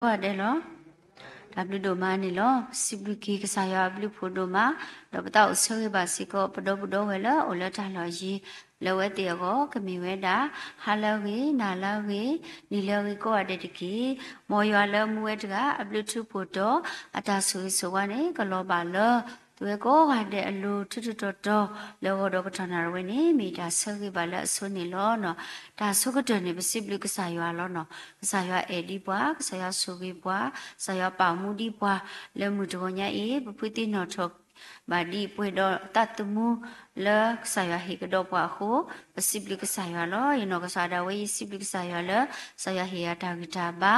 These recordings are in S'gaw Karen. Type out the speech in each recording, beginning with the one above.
ကိးဂၤဒဲးလီၤ. တၢ်ဘျုးဒိၣ်မးန့ၣ်လီၤ. ပစံးဘျုးက့ၤကစၢ်ယွၤအဘျုးအဖှိၣ်ဒိၣ်မး, ဒီးပသးအိၣ်ဆၢဂ့ၤဘၣ်စ့ၢ်ကီး ပဒီပုၢ်ဒီဝဲၢ်လၢအိၣ်လၢတၢ်လီၢ်ယံၤ လၢဝဲသ့ၣ်အဂီၢ် ကမ့ၢ်ဝဲဒၣ် ဟါလၢအဂ့ၤ, နၤလၢအဂ့ၤ, နံၤလၢအဂ့ၤ ကိးဂၤဒဲးတက့ၢ်. မ်ယွၤလၢမူဝဲတဂၤ အဘျုးထူဖိးတီၤ အတၢ်ဆိၣ်ဂ့ၤဆိၣ်ဝါန့ၣ် ကလီၤဘၣ်လၢ သုဝဲကိးဂၤဒဲးအလိၤ ထူထူတီၤတီၤ လၢဂီၤဒီးကတီၢ်နၣ်ရံၣ်ဝဲန့ၣ် မ့ၢ်တၢ်ဆၢဂ့ၤဘၣ်လၢအဆိန့ၣ်လီၤ. တၢ်ဆိကတၢၢ်န့ၣ် ပစံးဘျုးကစၢ်ယွၤလီၤ. ကစၢ်ယွၤအဲၣ်ဒံးပှၤ, ကစၢ်ယွၤဆိၣ်ဂ့ၤပှၤ, ကစၢ်ယွၤပာ်မူဒံးပှၤ လၢမုၢ်တဂီၤညါအံၤ ပဖုသံနီၣ်ထီၣ်ဘၣ်ဒံးပှဲၤဒီးသးသမူ လၢကစၢ်ယွၤဟ့ၣ်ကဒီးပှၤအဃိ ပစံးဘျုးကစၢ်ယွၤလီၤ. ယနီၢ်ကစၢ်ဒၣ်ဝဲ ယစံးဘျုးကစၢ်ယွၤလၢ ကစၢ်ယွၤဟ့ၣ်ယၤတၢ်ဂံၢ်တၢ်ဘါ,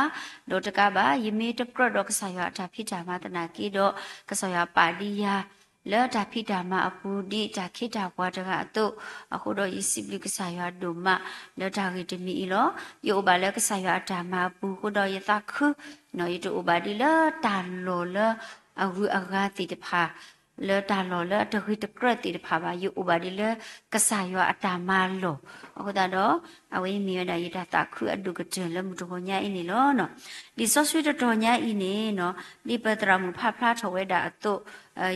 ဒီးတကးဘၣ် ယမ့ၢ်တကြၢးဒီးကစၢ်ယွၤအတၢ်ဖံးတၢ်မၤသနာ်က့ဒီး ကစၢ်ယွၤပာ်ဒံးယၤ လၢတၢ်ဖံးတၢ်မၤအပူၤ ဒ်တၢ်ခ့တၢ်ပှၤတဂၤအသိး, အဃိဒီးယစံးဘျုးကစၢ်ယွၤဒိၣ်မး လၢတၢ်ဂ့ၢ်တမံၤအံၤလီၤ. ယအိၣ်ဘၣ်လၢကစၢ်ယွၤအတၢ်မၤအပူၤအဃိဒီး ယသးခု, ယတအိၣ်ဘၣ်ဒ်လၢတၢ်လီၢ်လၢအဂုၤအဂၤသ့ၣ်တဖၣ် လၢတၢ်လီၢ်လၢအတဂ့ၤတကြၢးသ့ၣ်တဖၣ်ဘၣ်, ယအိၣ်ဘၣ်ဒ်လၢကစၢ်ယွၤအတၢ်မၤလီၢ်. အဃိသတးဒီး အဝဲအံၤမ့ၢ်ဝဲဒၣ်ယတၢ်သးခုအဒိၣ်ကတၢၢ်လၢမုၢ်တဂီၤညါအံၤန့ၣ်လီၤ. လံာ်စီဆှံတတီၤညါအံၤန့ၣ် ဒ်ပသရၣ်မုၣ်ဖးဖျါထီၣ်ဝဲဒၣ်အသိး,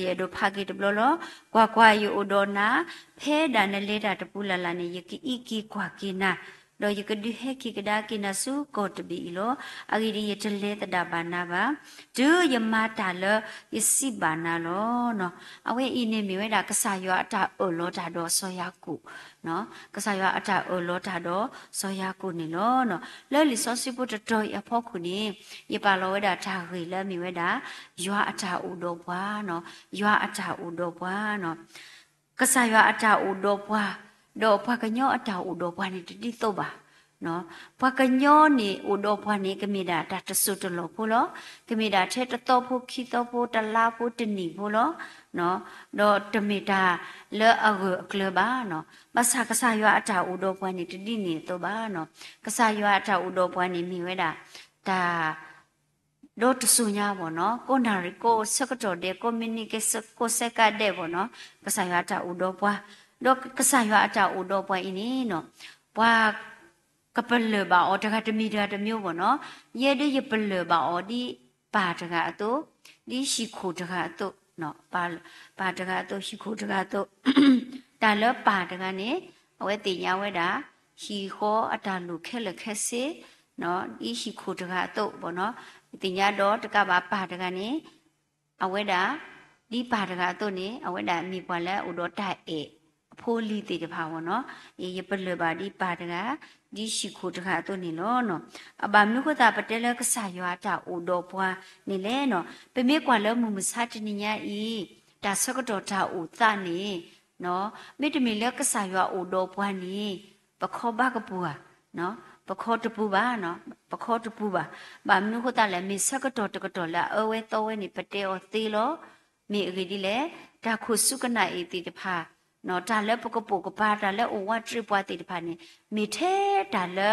ယအဲၣ်ဒိးဖးက့ၤတဘျီလီၤ. ကွၢ်ကွၢ်, ယအိၣ်ဒီးနၤ, ဖဲဒၣ်နလဲၤတၢ်တပူၤလၢ်လၢ်န့ၣ် ယကအံးက့ၤကွၢ်က့ၤနၤ, ဒီးယကဒုးဟဲက့ၤကဒါက့ၤနၤဆူကီၢ်တဘ့ၣ်အံၤလီၤ. အဂ့ၢ်ဒ်အံၤ, ယတလဲၤသဒၣ်ဘၣ်နၤဘၣ်, တုၤယမၤတၢ်လၢယစံးဘၣ်နၤလီၤ. အဝဲအံၤန့ၣ်မ့ၢ်ဝဲဒၣ်ကစၢ်ယွၤအတၢ်အၢၣ်လီၤတၢ်ဒီးစီၤယၤကိာ်, ကစၢ်ယွၤအတၢ်အၢၣ်လီၤတၢ်ဒီးစီၤယၤကိာ်န့ၣ်လီၤ. လၢလံာ်စီဆှံဖိတတီၤအံၤအဖီခိၣ်န့ၣ် ယပာ်လီၤဝဲဒၣ်တၢ်ဂ့ၢ်လၢအမ့ၢ်ဝဲဒၣ် ယွၤအတၢ်အိၣ်ဒီးပှၤ, ယွၤအတၢ်အိၣ်ဒီးပှၤ ကစၢ်ယွၤအတၢ်အိၣ်ဒီးပှၤ, ဒီးပှၤကညီအတၢ်အိၣ်ဒီးပှၤန့ၣ်တဒ်သိးဘၣ်. ပှၤကညီန့ၣ်အိၣ်ဒီးပှၤန့ၣ် ကမ့ၢ်ဒၣ်တၢ်တစိၢ်တလီၢ်ဖိလီၤ. ကမ့ၢ်ဒၣ်ထဲတသီဖိ ခံသီဖိ တလါဖိ တနံၣ်ဖိလီၤ. ဒီးတမ့ၢ်တၢ်လၢအဂၢၢ်အကျၢၤဘၣ်. ဘၣ်ဆၣ်ကစၢ်ယွၤအတၢ်အိၣ်ဒီးပှၤန့ၣ် တဒ်န့ၣ်အသိးဘၣ်. ကစၢ်ယွၤအတၢ်အိၣ်ဒီးပှၤန့ၣ်မ့ၢ်ဝဲဒၣ် တၢ် ဒီးတစိၤညါဘၣ်နီၤ, ကိးနၣ်ရံၣ်ကိးဆၢကတီၢ်ဒဲး, ကိးမံးနံးကဲ ကိးဆဲကါဒဲးဘၣ်နီၤ, ကစၢ်ယွၤအတၢ်အိၣ်ဒီးပှၤ, ဒီးကစၢ်ယွၤအတၢ်အိၣ်ဒီးပှၤအံၤန့ၣ်နီၤ, ပှၤကပလၢၢ်ဘၣ်အီၤတဂၤတမံၤတဂၤတမံၤဘၣ်နီၤ, ယဲဒၣ်ယပလၢၢ်ဘၣ်အီၤဒ်ပၢ်တဂၤအသိး, ဒ်ဟံၣ်ခိၣ်တဂၤအသိး, ပၢ်တဂၤအသိး ဟံၣ်ခိၣ်တဂၤအသိး, တၢ်လၢပၢ်တဂၤန့ၣ် အဝဲသ့ၣ်ညါဝဲဒၣ် ဟံၣ်ဃီအတၢ်လိၣ်ခဲလၢာ်ခဲဆ့ ဒ်ဟံၣ်ခိၣ်တဂၤအသိးဘၣ်နီၤ, သ့ၣ်ညါဒီးတကးဘၣ်ပၢ်တဂၤန့ၣ်, အဝဲဒၣ် ဒ်ပၢ်တဂၤအသိးန့ၣ် အဝဲဒၣ်မ့ၢ်ပှၤလၢအအိၣ်ဒီးတၢ်အဲၣ်အဖိအလံၤသ့ၣ်တဖၣ်ဘၣ်နီၤ, ယပလၢၢ်ဘၣ်ဒ်ပၢ်တဂၤ, ဒ်ဟံၣ်ခိၣ်တဂၤအသိးန့ၣ်လီၤ. အဘၣ်မနုၤဃိသတးပတဲလၢကစၢ်ယွၤအတၢ်အိၣ်ဒီးပှၤန့ၣ်လဲၣ်နီၤ, ပမ့ၢ်ကွၢ်လၢမုၢ်မဆါတနံၤညါအံၤ တၢ်ဆၢကတီၢ်တၢ်အိၣ်သးန့ၣ် မ့တမ့ၢ်လၢကစၢ်ယွၤအိၣ်ဒီးပှၤန့ၣ် ပခီဘၣ်ကပူၤဧါ, ပခီတပူၤဘၣ်, ပခီတပူၤဘၣ်. ဘၣ်မနုၤဃိသတးလဲၣ်, မ့ၢ်ဆၢကတီၢ်တကတီၢ်လၢအအၢဝဲသီဝဲန့ၣ် ပတဲအီၤသ့လီၤ. မ့ၢ်အဂ့ၢ်ဒ်လဲၣ်, တၢ်ခိၣ်ဆူကနၣ်အ့ၣ်သ့ၣ်တဖၣ်, တၢ်လၢပကပိာ်ကပၤ တၢ်လၢအိၣ်ဝးတရံးပှၤသ့ၣ်တဖၣ်န့ၣ် မ့ၢ်ထဲတၢ်လၢ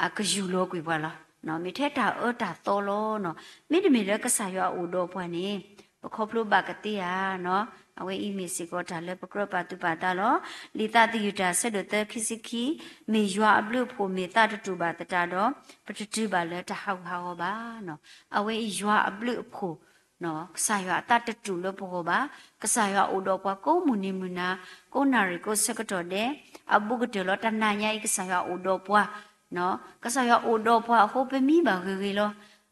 အကယူၢ်လီၤကွံာ်ပှၤလီၤ. မ့ၢ်ထဲတၢ်အၢတၢ်သီလီၤ. မ့တမ့ၢ်လၢကစၢ်ယွၤအိၣ်ဒီးပှၤန့ၣ် ပခီဖျိဘၣ်ကသ့ဧါ. အဝဲအံၤမ့ၢ်စ့ၢ်ကီးတၢ်လၢပကြၢးပာ်သူၣ်ပာ်သးလီၤ. လံာ်သးသယုၢ်တၢ်ဆၢဒိၣ်သၢ ခံဆံခံ, မ့ၢ်ယွၤအဘျုးအဖှိၣ် မ့ၢ်သးတတူာ်ဘၣ်သတးဒီး ပတတုၤဘၣ်လၢတၢ်ဟးဂူာ်ဟးဂီၤဘၣ်. အဝဲအံၤယွၤအဘျုးအဖှိၣ် ကစၢ်ယွၤအသးတတူာ်လၢပဂီၢ်ဘၣ်. ကစၢ်ယွၤအိၣ်ဒီးပှၤကိးမုၢ်နံၤမုၢ်နၤ, ကိးနၣ်ရံၣ်ကိးဆၢကတီၢ်ဒဲး, အဘူးကတၢၢ်လီၤ. တနၤညါအံၤ ကစၢ်ယွၤအိၣ်ဒီးပှၤ, ကစၢ်ယွၤအိၣ်ဒီးပှၤအဃိ ပမံဘၣ်ဂ့ၤဂ့ၤလီၤ.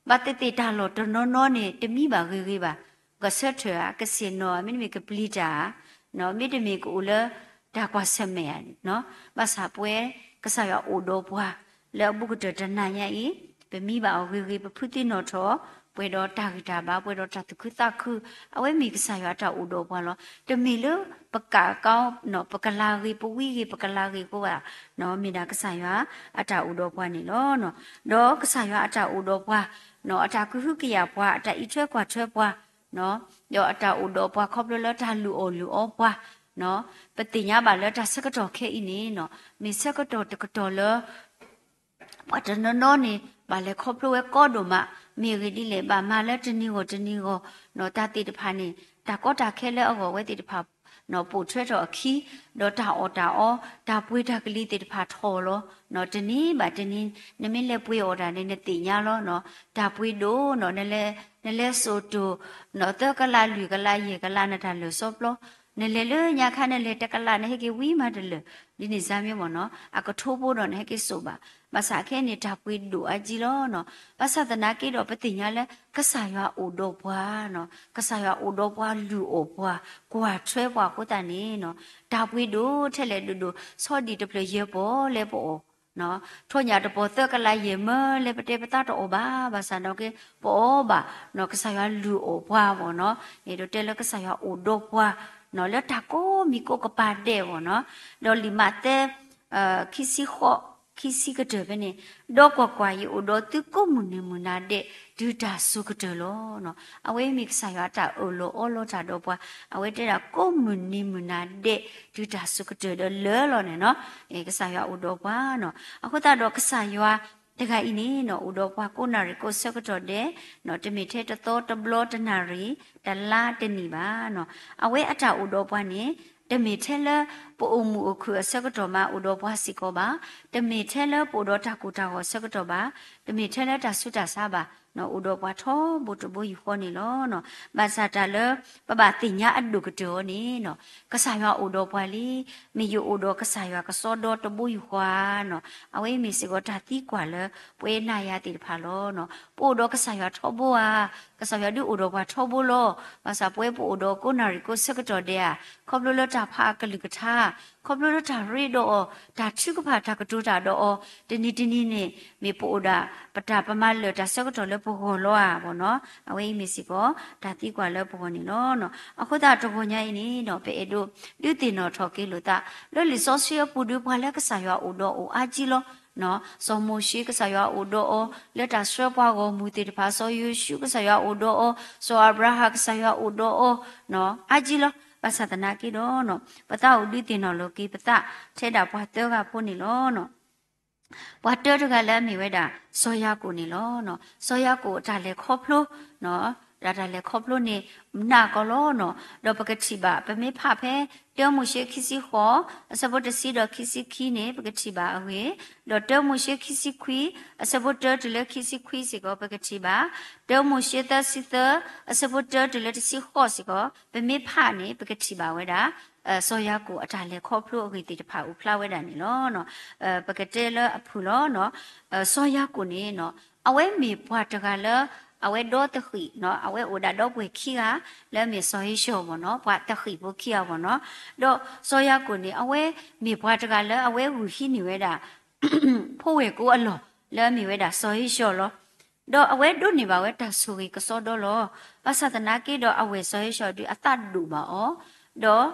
ဘၣ်သ့ၣ်သ့ၣ်တၢ်လီၢ်တနီၤနီၤန့ၣ် တမံဘၣ်ဂ့ၤဂ့ၤဘၣ်. ကဆၢထၢၣ်ဧါ, ကဆ့ၣ်နီၤဧါ, မ့တမ့ၢ်ကပျံၤတၢ်ဧါ, မ့တမ့ၢ်ကအိၣ်လၢတၢ်ကွၢ်ဆၢၣ်မဲာ်ဧါန့ၣ်, ဘၣ်ဆၣ်ပဝဲ ကစၢ်ယွၤအိၣ်ဒီးပှၤ လၢအဘူးကတၢၢ်တနၤညါအံၤ ပမံဘၣ်အီၤဂ့ၤဂ့ၤ, ပဖုသံနီၣ်ထီၣ် ပှဲၤဒီးတၢ်ဂံၢ်တၢ်ဘါ, ပှဲၤဒီးတၢ်သူၣ်ခုသးခု, အဝဲမ့ၢ်ကစၢ်ယွၤအတၢ်အိၣ်ဒီးပှၤလီၤ. တမ့ၢ်လၢပကးကီ, ပကလၤဂ့ၤ, ပဝံဂ့ၤ, ပကလၤဂ့ၤအဃိဘၣ်, မ့ၢ်ဒၣ်ကစၢ်ယွၤအတၢ်အိၣ်ဒီးပှၤန့ၣ်လီၤ. ဒီးကစၢ်ယွၤအတၢ်အိၣ်ဒီးပှၤ, အတၢ်ကဟုကယာ်ပှၤ, အတၢ်အံးထွဲကွၢ်ထွဲပှၤ, ဒီးအတၢ်အိၣ်ဒီးပှၤခီဖျိလၢတၢ်လုၢ်အီၣ်လုၢ်အီပှၤ, ပသ့ၣ်ညါဘၣ်လၢတၢ်ဆၢကတီၢ်ခဲအံၤန့ၣ် မ့ၢ်ဆၢကတီၢ်တကတီၢ်လၢ ပှၤတနီၤနီၤန့ၣ် ဘၣ်လဲၤခီဖျိဝဲကီဒိၣ်မး, မ့ၢ်အဂ့ၢ်ဒ်လဲၣ်, ဘၣ်မၤလၢတနံၤဂီၢ်တနံၤဂီၢ်, တၢ်သ့ၣ်တဖၣ်န့ၣ် တၢ်ကီတၢ်ခဲလၢအဂီၢ်ဝဲသ့ၣ်တဖၣ် ပိာ်ထွဲထီၣ်အခံ, ဒီးတၢ်အီၣ်တၢ်အီ, တၢ်ပှ့ၤတၢ်ကလံၤသ့ၣ်တဖၣ်ထီၣ်လီၤ. တနံၤဘၣ်တနံၤ နမ့ၢ်လဲၤပှ့ၤအီၣ်တၢ်န့ၣ် နသ့ၣ်ညါလီၤ. တၢ်ပှ့ၤဒိၣ်နီၤ နလဲၤစိာ်တိၢ် သၢကလးလွံၢ်ကလးယဲၢ်ကလး နတၢ်လၢာ်စီပျီ, နလဲၤလၢညါခါ နလဲၤတကလး နဟဲက့ၤဝံၤမးတလၢာ်, ဒ်န့ၣ်စါမ့ၢ်မ့ၢ်နီၤ အကထိဘိဒီး နဟဲက့ၤစိာ်ဘၣ်. ဘၣ်ဆၣ်ခဲအံၤန့ၣ် တၢ်ပှ့ၤဒိၣ်အါကံလီၤ. ဘၣ်ဆၣ်သနာ်က့ဒီး ပသ့ၣ်ညါလၢ ကစၢ်ယွၤအိၣ်ဒီးပှၤ, ကစၢ်ယွၤအိၣ်ဒီးပှၤ လုၢ်အီၣ်ပှၤ ကွၢ်ထွဲပှၤအဃိသတးန့ၣ်, တၢ်ပှ့ၤဒိၣ်ထဲလဲၣ်ဒိၣ်ဒိၣ် ဆီဒံၣ်တဖျၢၣ်ယဲၢ်ပီၢ်လၢပအီၣ် ထိၣ်ညၣ်တပီၢ်သၢကလးယဲၢ်မၢလၢပတဲပသးတအီၣ်ဘၣ်, ဘၣ်ဆၣ်ဒီးက့ ပအီၣ်ဘၣ်, ကစၢ်ယွၤလုၢ်အီၣ်ပှၤဘၣ်နီၤ, ဒီးတဲလၢကစၢ်ယွၤအိၣ်ဒီးပှၤ လၢတၢ်ကိးမံၤကိးကပၤဒဲးဘၣ်နီၤ, ဒီးလံာ်မးသဲ ခံဆံဃိး ခံဆံကတၢၢ်ဖဲန့ၣ်, ဒီးကွၢ်ကွၢ်, ယအိၣ်ဒီးသုကိးမုၢ်နံၤမုၢ်နၤဒဲး တုၤတၢ်စိၤကတၢၢ်လီၤ. အဝဲမ့ၢ်ကစၢ်ယွၤအတၢ်အၢၣ်လီၤအီလီၤတၢ်ဒီးပှၤ, အဝဲတဲဒၣ်ကိးမုၢ်နံၤမုၢ်နၤဒဲး တုၤတၢ်စိၤကတၢၢ်ဒီးလၢာ်လီၤန့ၣ်နီၤ, ကစၢ်ယွၤအိၣ်ဒီးပှၤနီၤ, အဃိသတးဒီးကစၢ်ယွၤတဂၤအံၤန့ၣ်နီၤ အိၣ်ဒီးပှၤကိးနၣ်ရံၣ်ကိးဆၢကတီၢ်ဒဲး, တမ့ၢ်ထဲတသီတဘျီတနၣ်ရံၣ် တလါတနံၣ်ဘၣ်နီၤ, အဝဲအတၢ်အိၣ်ဒီးပှၤန့ၣ် တမ့ၢ်ထဲလၢပအိၣ်မုာ်အိၣ်ခုၣ်အဆၢကတီၢ်မးအိၣ်ဒီးပှၤစ့ၢ်ကီးဘၣ်, တမ့ၢ်ထဲလၢပအိၣ်ဒီးတၢ်ကိၢ်တၢ်ဂီၤအဆၢကတီၢ်ဘၣ်, တမ့ၢ်ထဲလၢတၢ်ဆူးတၢ်ဆါဘၣ်, အိၣ်ဒီးပှၤထီဘိတဘိယူၢ်ဃီန့ၣ်လီၤ. ဘၣ်ဆၣ်တၢ်လၢ ပဘၣ်သ့ၣ်ညါအဒိၣ်ကတၢၢ်အီၤန့ၣ်နီၤ, ကစၢ်ယွၤအိၣ်ဒီးပှၤလံ, မ့ၢ်ယအိၣ်ဒီးကစၢ်ယွၤကစီဒီတဘိယူၢ်ဃီဧါနီၤ, အဝဲအံၤမ့ၢ်စ့ၢ်ကီးတၢ်သံကွၢ်လၢပဝဲနၤယၤသ့ၣ်တဖၣ်လီၤ. ပအိၣ်ဒီးကစၢ်ယွၤထီဘိဧါ, ကစၢ်ယွၤဒုးအိၣ်ဒီးပှၤထီဘိလီၤ. ဘၣ်ဆၣ်ပဝဲပအိၣ်ဒီးကိးနၣ်ရံၣ်ကိးဆၢကတီၢ်ဒဲးဧါ, ခီဖျိလၢတၢ်ဖးအကလုၢ်ကထါ, ခီဖျိလၢတၢ်ရ့ဒီးအီၤ, တၢ်ထုကဖၣ်တၢ်ကတိၤတၢ်ဒီးအီၤ, တနံၤတနံၤန့ၣ် မ့ၢ်ပအိၣ်ဒၣ် ပတၢ်ပမၤလၢာ်တၢ်ဆၢကတီၢ်လၢပဂီၢ်လီၤဧါဘၣ်နီၤ, အဝဲအံၤမ့ၢ်စ့ၢ်ကီး တၢ်သံကွၢ်လၢပဂီၢ်န့ၣ်လီၤ. အဃိသတးတဂီၤညါအံၤန့ၣ်နီၤ ပအဲၣ်ဒိးဒုးသ့ၣ်နီၣ်ထီၣ်က့ၤလိာ်သး လၢလံာ်စီဆှံအပူၤဒုး ပှၤလၢကစၢ်ယွၤအိၣ်ဒီးအိၣ်အါကံလီၤ. စီၤမိၤၡ့ကစၢ်ယွၤအိၣ်ဒီးအီၤ လၢတၢ်ဆှၢပှၤဂီၢ်မုၢ်သ့ၣ်တဖၣ်, စီၤယိၤၡူကစၢ်ယွၤအိၣ်ဒီးအီၤ, စီၤအၤဘြၤဟၣ်ကစၢ်ယွၤအိၣ်ဒီးအီၤ အါကံလီၤ. ဘၣ်ဆၣ်သနာ်က့ဒီး ပသးအိၣ်ဒုးသ့ၣ်နီၣ်လိာ်က့ၤပသး ထဲဒၣ်ပှၤသၢဂၤဖိန့ၣ်လီၤ. ပှၤတၢတဂၤလၢအမ့ၢ်ဝဲဒၣ် စီၤယၤကိာ်န့ၣ်လီၤ. စီၤယၤကိာ်အတၢ်လဲၤခီဖျိ တၢ်လဲၤခီဖျိန့ၣ် နးကီးလီၤနီၤ. ဒီးပကထံၣ်ဘၣ် ပမ့ၢ်ဖးဖဲ တၢမိၤၡ့ခံဆံဃိး အဆၢဖိတဆံဒီးခံဆံခံန့ၣ် ပကထံၣ်ဘၣ်အဂ့ၢ်, ဒီးတၢမိၤၡ့ခံဆံခွံ အဆၢဖိတၢတုၤလၢခံဆံခွံစ့ၢ်ကီး ပကထံၣ်ဘၣ်, တၢမိၤၡ့သၢဆံသၢ အဆၢဖိတၢတုၤလၢတဆံဃိးစ့ၢ်ကီး ပမ့ၢ်ဖးန့ၣ် ပကထံၣ်ဘၣ်ဝဲဒၣ် စီၤယၤကိာ်အတၢ်လဲၤခီဖျိအဂ့ၢ်သ့ၣ်တဖၣ်အိၣ်ဖျါဝဲဒၣ်န့ၣ်လီၤ. ပကတဲလၢအဖုၣ်လီၤ. စီၤယၤကိာ်န့ၣ် အဝဲမ့ၢ်ပှၤတဂၤလၢ အဝဲဒီတဃံး, အဝဲအိၣ်ဒၣ်ဒီပုၢ်ဝဲၢ်ခံဂၤ လၢအမ့ၢ်စီၤဧ့ၡီၤမ့ၢ်နီၤ, ပှၤတဃံးဖိခံဂၤမ့ၢ်နီၤ. ဒီးစီၤယၤကိာ်န့ၣ် အဝဲမ့ၢ်ပှၤတဂၤလၢအဝဲဂုာ်ဟံးန့ၢ်ဝဲဒၣ် ဖိဝဲၢ်ကိာ်အလီၢ် လၢအမ့ၢ်ဝဲဒၣ်စီၤဧ့ၡီၤလီၤ. ဒီးအဝဲဒိးန့ၢ်ဘၣ်ဝဲတၢ်ဆိၣ်ဂ့ၤကစီဒီလီၤ. ဘၣ်ဆၣ်သနာ်က့ဒီး အဝဲၢ်စီၤဧ့ၡီၤဒုးအသးဒိၣ်ဘၣ်အီၤ, ဒီး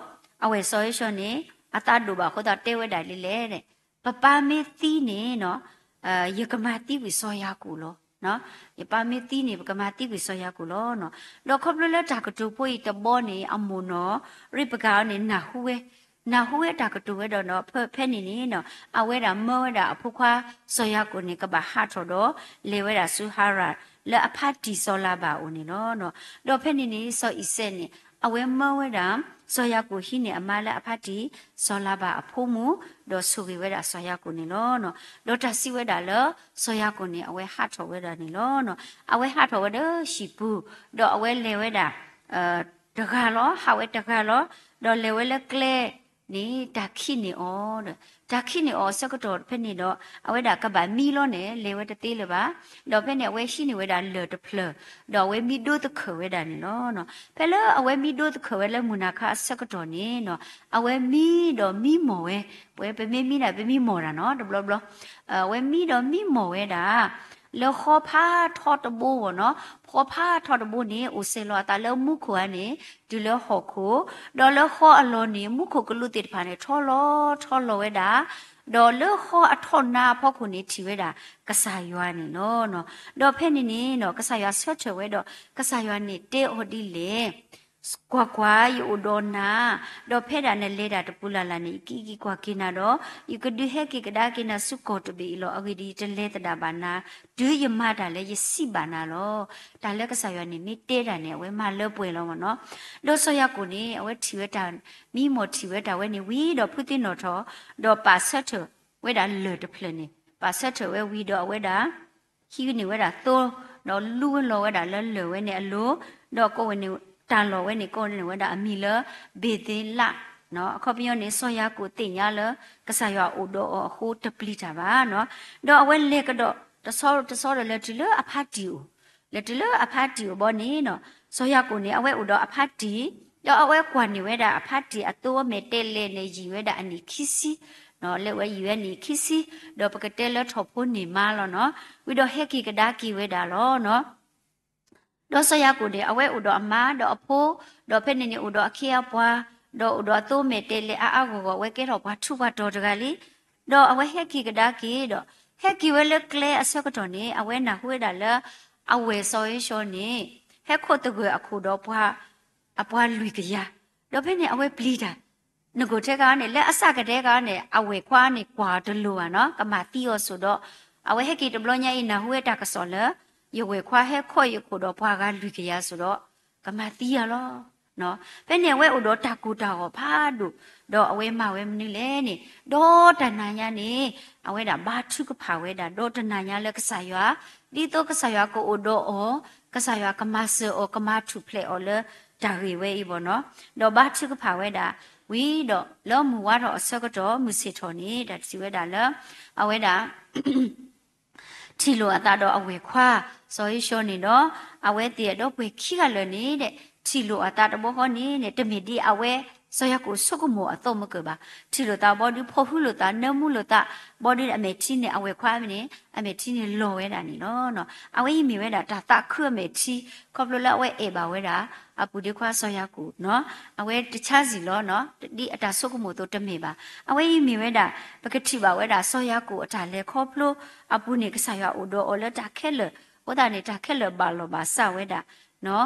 အဝဲၢ်စီၤဧ့ၡီၤန့ၣ် အသးဒိၣ်ဘၣ်အဃိသတးတဲဝဲဒၣ်ဒ်လဲၣ်, ပပၢ်မ့ၢ်သံန့ၣ် ယကမၤသံကွံာ်စီၤယၤကိာ်လီၤ. ယပၢ်မ့ၢ်သံန့ၣ် ပကမၤသံကွံာ်စီၤယၤကိာ်လီၤ. ဒီးခီဖျိလၢတၢ်ကတိၤဖိအံၤတဘီန့ၣ် အမိၢ်နီၢ် ရ့ပကၤအီၤန့ၣ် နၢ်ဟူဝဲ, နၢ်ဟူဝဲတၢ်ကတိၤဝဲဒီး ဖဲန့ၣ်န့ၣ် အဝဲဒၣ်မၢဝဲဒၣ်အဖိခွါစီၤယၤကိာ်န့ၣ် ကဘၣ်ဟးထီၣ်ဒီး လဲၤဝဲဒၣ်ဆူဟၤရၣ် လၢအဖါတံၢ်စီၤလၤဘၣ်အအိၣ်န့ၣ်လီၤ. ဒီးဖဲန့ၣ်န့ၣ် စီၤအံၤစဲးန့ၣ် အဝဲမၢဝဲဒၣ် စီၤယၤကိာ်ဟံးန့ၢ်အမါလၢအဖါတံၢ်စီၤလၤဘၣ်အဖိမုၣ်, ဒီးဆိၣ်ဂ့ၤဝဲဒၣ်စီၤယၤကိာ်န့ၣ်လီၤ. ဒီးတၢ်စံးဝဲဒၣ်လၢ စီၤယၤကိာ်န့ၣ် အဝဲဟးထီၣ်ဝဲဒၣ်န့ၣ်လီၤ. အဝဲဟးထီၣ်ဝဲဒီးဟံၣ်ပူၤ, ဒီးအဝဲလဲၤဝဲဒၣ် တဂၤလီၤ, ဟးဝဲတဂၤလီၤ, ဒီးလဲၤဝဲလၢကျဲန့ၣ် တၢ်ခံးန့ၢ်အီၤဒီး တၢ်ခံးန့ၢ်အီၤအဆၢကတီၢ်ဖဲန့ၣ်ဒီး အဝဲဒၣ်ကဘၣ်မံလီၤန့ၣ် လဲၤဝဲတသ့လၢၤဘၣ်. ဒီးဖဲန့ၣ် အဝဲဟံးန့ၢ်ဝဲဒၣ်လၢၢ်တဖျၢၣ်, ဒီးအဝဲမံဒိသခၢၣ်ဝဲဒၣ်န့ၣ်လီၤ. ဖဲလၢအဝဲမံဒိသခၢၣ်ဝဲလၢမုၢ်နၤခါအဆၢကတီၢ်န့ၣ် အဝဲမံဒီးမံမီၢ်ဝဲ, ပဝဲပမ့ၢ်မံဒၣ် ပမံမီၢ်တၢ်နီၤ တဘျီဘျီ, အဝဲမံဒီးမံမီၢ်ဝဲဒၣ် လၢဃီဖးထီတဘိဝဲနီၤ, ဃီဖးထီတဘိန့ၣ် အိၣ်စဲၤလီၤအသးလၢမူခိၣ်ဧါန့ၣ် တုၤလၢဟီၣ်ခိၣ်, ဒီးလၢဃီအလီၢ်န့ၣ် မူခိၣ်ကလူးသ့ၣ်တဖၣ်န့ၣ် ထီလီၤထီလီၤဝဲဒၣ်, ဒီးလၢဃီအထီၣ်နါအဖီခိၣ်န့ၣ် ထံၣ်ဝဲဒၣ်ကစၢ်ယွၤန့ၣ်လီၤ. ဒီးဖဲန့ၣ်န့ၣ် ကစၢ်ယွၤဆၢထၢၣ်ဝဲဒီး ကစၢ်ယွၤန့ၣ်တဲအီၤဒ်လဲၣ် ကွၢ်ကွၢ်, ယအိၣ်ဒီးနၤ, ဒီးဖဲဒၣ်နလဲၤတၢ်တပူၤလၢ်လၢ်န့ၣ် ယကအံးက့ၤကွၢ်က့ၤနၤဒီး ယကဒုးဟဲက့ၤကဒါက့ၤနၤဆူကီၢ်တဘ့ၣ်အံၤလီၤ. အဂ့ၢ်ဒ်အံၤ, ယတလဲၤသဒၣ်ဘၣ်နၤ တုၤယမၤတၢ်လၢယစံးဘၣ်နၤလီၤ. တၢ်လၢကစၢ်ယွၤန့ၣ် မ့ၢ်တဲတၢ်န့ၣ် အဝဲမၤလၢပှဲၤလီၤမ့ၢ်နီၤ. ဒီးစီၤယၤကိာ်န့ၣ် အဝဲထံၣ်ဝဲတၢ် မံမီၢ်ထံၣ်ဝဲတၢ်ဝဲန့ၣ်ဝံၤဒီး ဖုသ့ၣ်နီၣ်ထီၣ်, ဒီးပာ်ဆၢထၢၣ်ဝဲဒၣ်လၢၢ်တဖျၢၣ်န့ၣ်, ပာ်ဆၢထၢၣ်ဝဲဝံၤဒီး အဝဲဒၣ် ဟံးန့ၢ်ဝဲဒၣ်သိ, ဒီးလူလီၤဝဲဒၣ်လၢလၢၢ်ဝဲန့ၣ်အလိၤ, ဒီးကိးဝဲန့ၣ် တၢ်လီၢ်ဝဲန့ၣ် ကိးန့ၢ်ဝဲဒၣ်အမံၤလၢ ဘ့ၤသ့လး. အခီပညီန့ၣ် စီၤယၤကိာ်သ့ၣ်ညါလၢ ကစၢ်ယွၤအိၣ်ဒီးအီၤအဃိ တပျံၤတၢ်ဘၣ်နီၤ. ဒီးအဝဲလဲၤကဒီး တဆီတဆီဒီး လဲၤတုၤလၢအဖါတံၢ်အိၣ်, လဲၤတုၤလၢအဖါတံၢ်အိၣ်ဘီန့ၣ်နီၤ, စီၤယၤကိာ်န့ၣ် အဝဲအိၣ်ဒီးအဖါတံၢ်, ဒီးအဝဲကွၢ်န့ၢ်ဝဲဒၣ်အဖါတံၢ်အသိမဲာ်တဲလဲၣ်န့ၣ် ယံာ်ဝဲဒၣ်အနံၣ်ခံဆံ, လဲၤဝဲယံာ်ဝဲနံၣ်ခံဆံ, ဒီးပကတဲလၢထိၣ်ဖိန့ၢ်မါလီၤနီၤ. ဝံၤဒီးဟဲက့ၤကဒါက့ၤဝဲဒၣ်လီၤနီၤ. ဒီးစီၤယၤကိာ်န့ၣ် အဝဲအိၣ်ဒီးအမါဒီးအဖိ, ဒီးဖဲန့ၣ်န့ၣ်အိၣ်ဒီးအခ့အပှၤ, ဒီးအိၣ်ဒီးအသိမဲာ်တဲလဲၣ်အါအါဂီၢ်ဂီၢ်, အဝဲကဲထီၣ်ပှၤထူးပှၤတီၤတဂၤလံ. ဒီးအဝဲဟဲက့ၤကဒါက့ၤဒီး, ဟဲက့ၤဝဲလၢကျဲအဆၢကတီၢ်န့ၣ် အဝဲနၢ်ဟူဝဲဒၣ်လၢ အဝဲၢ်စီၤဧ့ၡီၤန့ၣ် ဟဲခိးသဂၢၢ်အခိၣ်ဒီးပှၤ, အပှၤလွံၢ်ကယၤ, ဒီးဖဲန့ၣ်အဝဲပျံၤတၢ် နကိာ်ထဲဂၤန့ၣ် လၢအစးကတဲဂၤန့ၣ် အဝဲၢ်ခွါန့ၣ် ကွၢ်အီၤတလိၤဘၣ်နီၤ, ကမၤသံအီၤစိၤဒီး, အဝဲဟဲက့ၤတဘျီညါအံၤ နၢ်ဟူဝဲတၢ်ကစီၣ်လၢ ယဝဲၢ်ခွါဟဲခိးယခိၣ်ဒီးပှၤဂၤလွံၢ်ကယၤစိၤဒီး, ကမၤသံယၤလီၤ. ဖဲန့ၣ်အဝဲအိၣ်ဒီးတၢ်ကိၢ်တၢ်ဂီၤဖးဒိၣ်, ဒီးအဝဲမၤဝဲမနုၤလဲၣ်န့ၣ်, ဒီးတနၤညါန့ၣ် အဝဲဒၣ်ဘါထုကဖၣ်ဝဲဒၣ်, ဒီးတနၤညါလၢကစၢ်ယွၤ, ဒ်သိးကစၢ်ယွၤကအိၣ်ဒီးအီၤ, ကစၢ်ယွၤကမၤစၢၤအီၤ, ကမၤထူၣ်ဖျဲးအီၤလၢတၢ်ဂ့ၢ်ဝဲအံၤဘၣ်နီၤ. ဒီးဘါထုကဖၣ်ဝဲဒၣ်ဝံၤဒီး လၢမုၢ်ဝါထီၣ်အဆၢကတီၢ် မုၢ်ဆ့ၣ်ထီၣ်န့ၣ် တၢ်စံးဝဲဒၣ်လၢ အဝဲဒၣ် ထံၣ်လိာ်အသးဒီးအဝဲၢ်ခွါ စီၤဧ့ၡီၤန့ၣ်ဒီး, အဝဲသ့ၣ်အဒီပုၢ်ဝဲၢ်ခံဂၤလၢာ်န့ၣ်ဒီး ထံၣ်လိာ်အသးတဘျီဃီန့ၣ်န့ၣ် တမ့ၢ်ဒ်အဝဲ စီၤယၤကိာ်ဆိကမိၣ်အသီမုၢ်ကၢၢ်ဘၣ်. ထံၣ်လိာ်သးဘီဒုး ဖီၣ်ဟုလိာ်သး နၢမူလိာ်သး ဘီဒုးအမဲာ်ထံန့ၣ် အဝဲၢ်ခွါန့ၣ် အမဲာ်ထံန့ၣ်လီၤဝဲဒၣ်န့ၣ်လီၤ. အဝဲအံၤမ့ၢ်ဝဲဒၣ်တၢ်သးခုအမဲာ်ထံ ခီဖျိလၢအဝဲအဲၣ်ဘၣ်ဝဲဒၣ် အပုၢ်ဒ့ခွါစီၤယၤကိာ်နီၤ. အဝဲတဆါစံၣ်လီၤနီၤ, ဒ်အတၢ်ဆိကမိၣ်အသိးတမ့ၢ်ဘၣ်. အဝဲအံၤမ့ၢ်ဝဲဒၣ် ပကထံၣ်ဘၣ်ဝဲဒၣ် စီၤယၤကိာ်အတၢ်လဲၤခီဖျိအပူၤန့ၣ် ကစၢ်ယွၤအိၣ်ဒီးအီၤလၢတၢ်ခဲလၢာ်, အဃိသတးန့ၣ် တၢ်ခဲလၢာ်ဘၣ်လီၤဘၣ်စးဝဲဒၣ်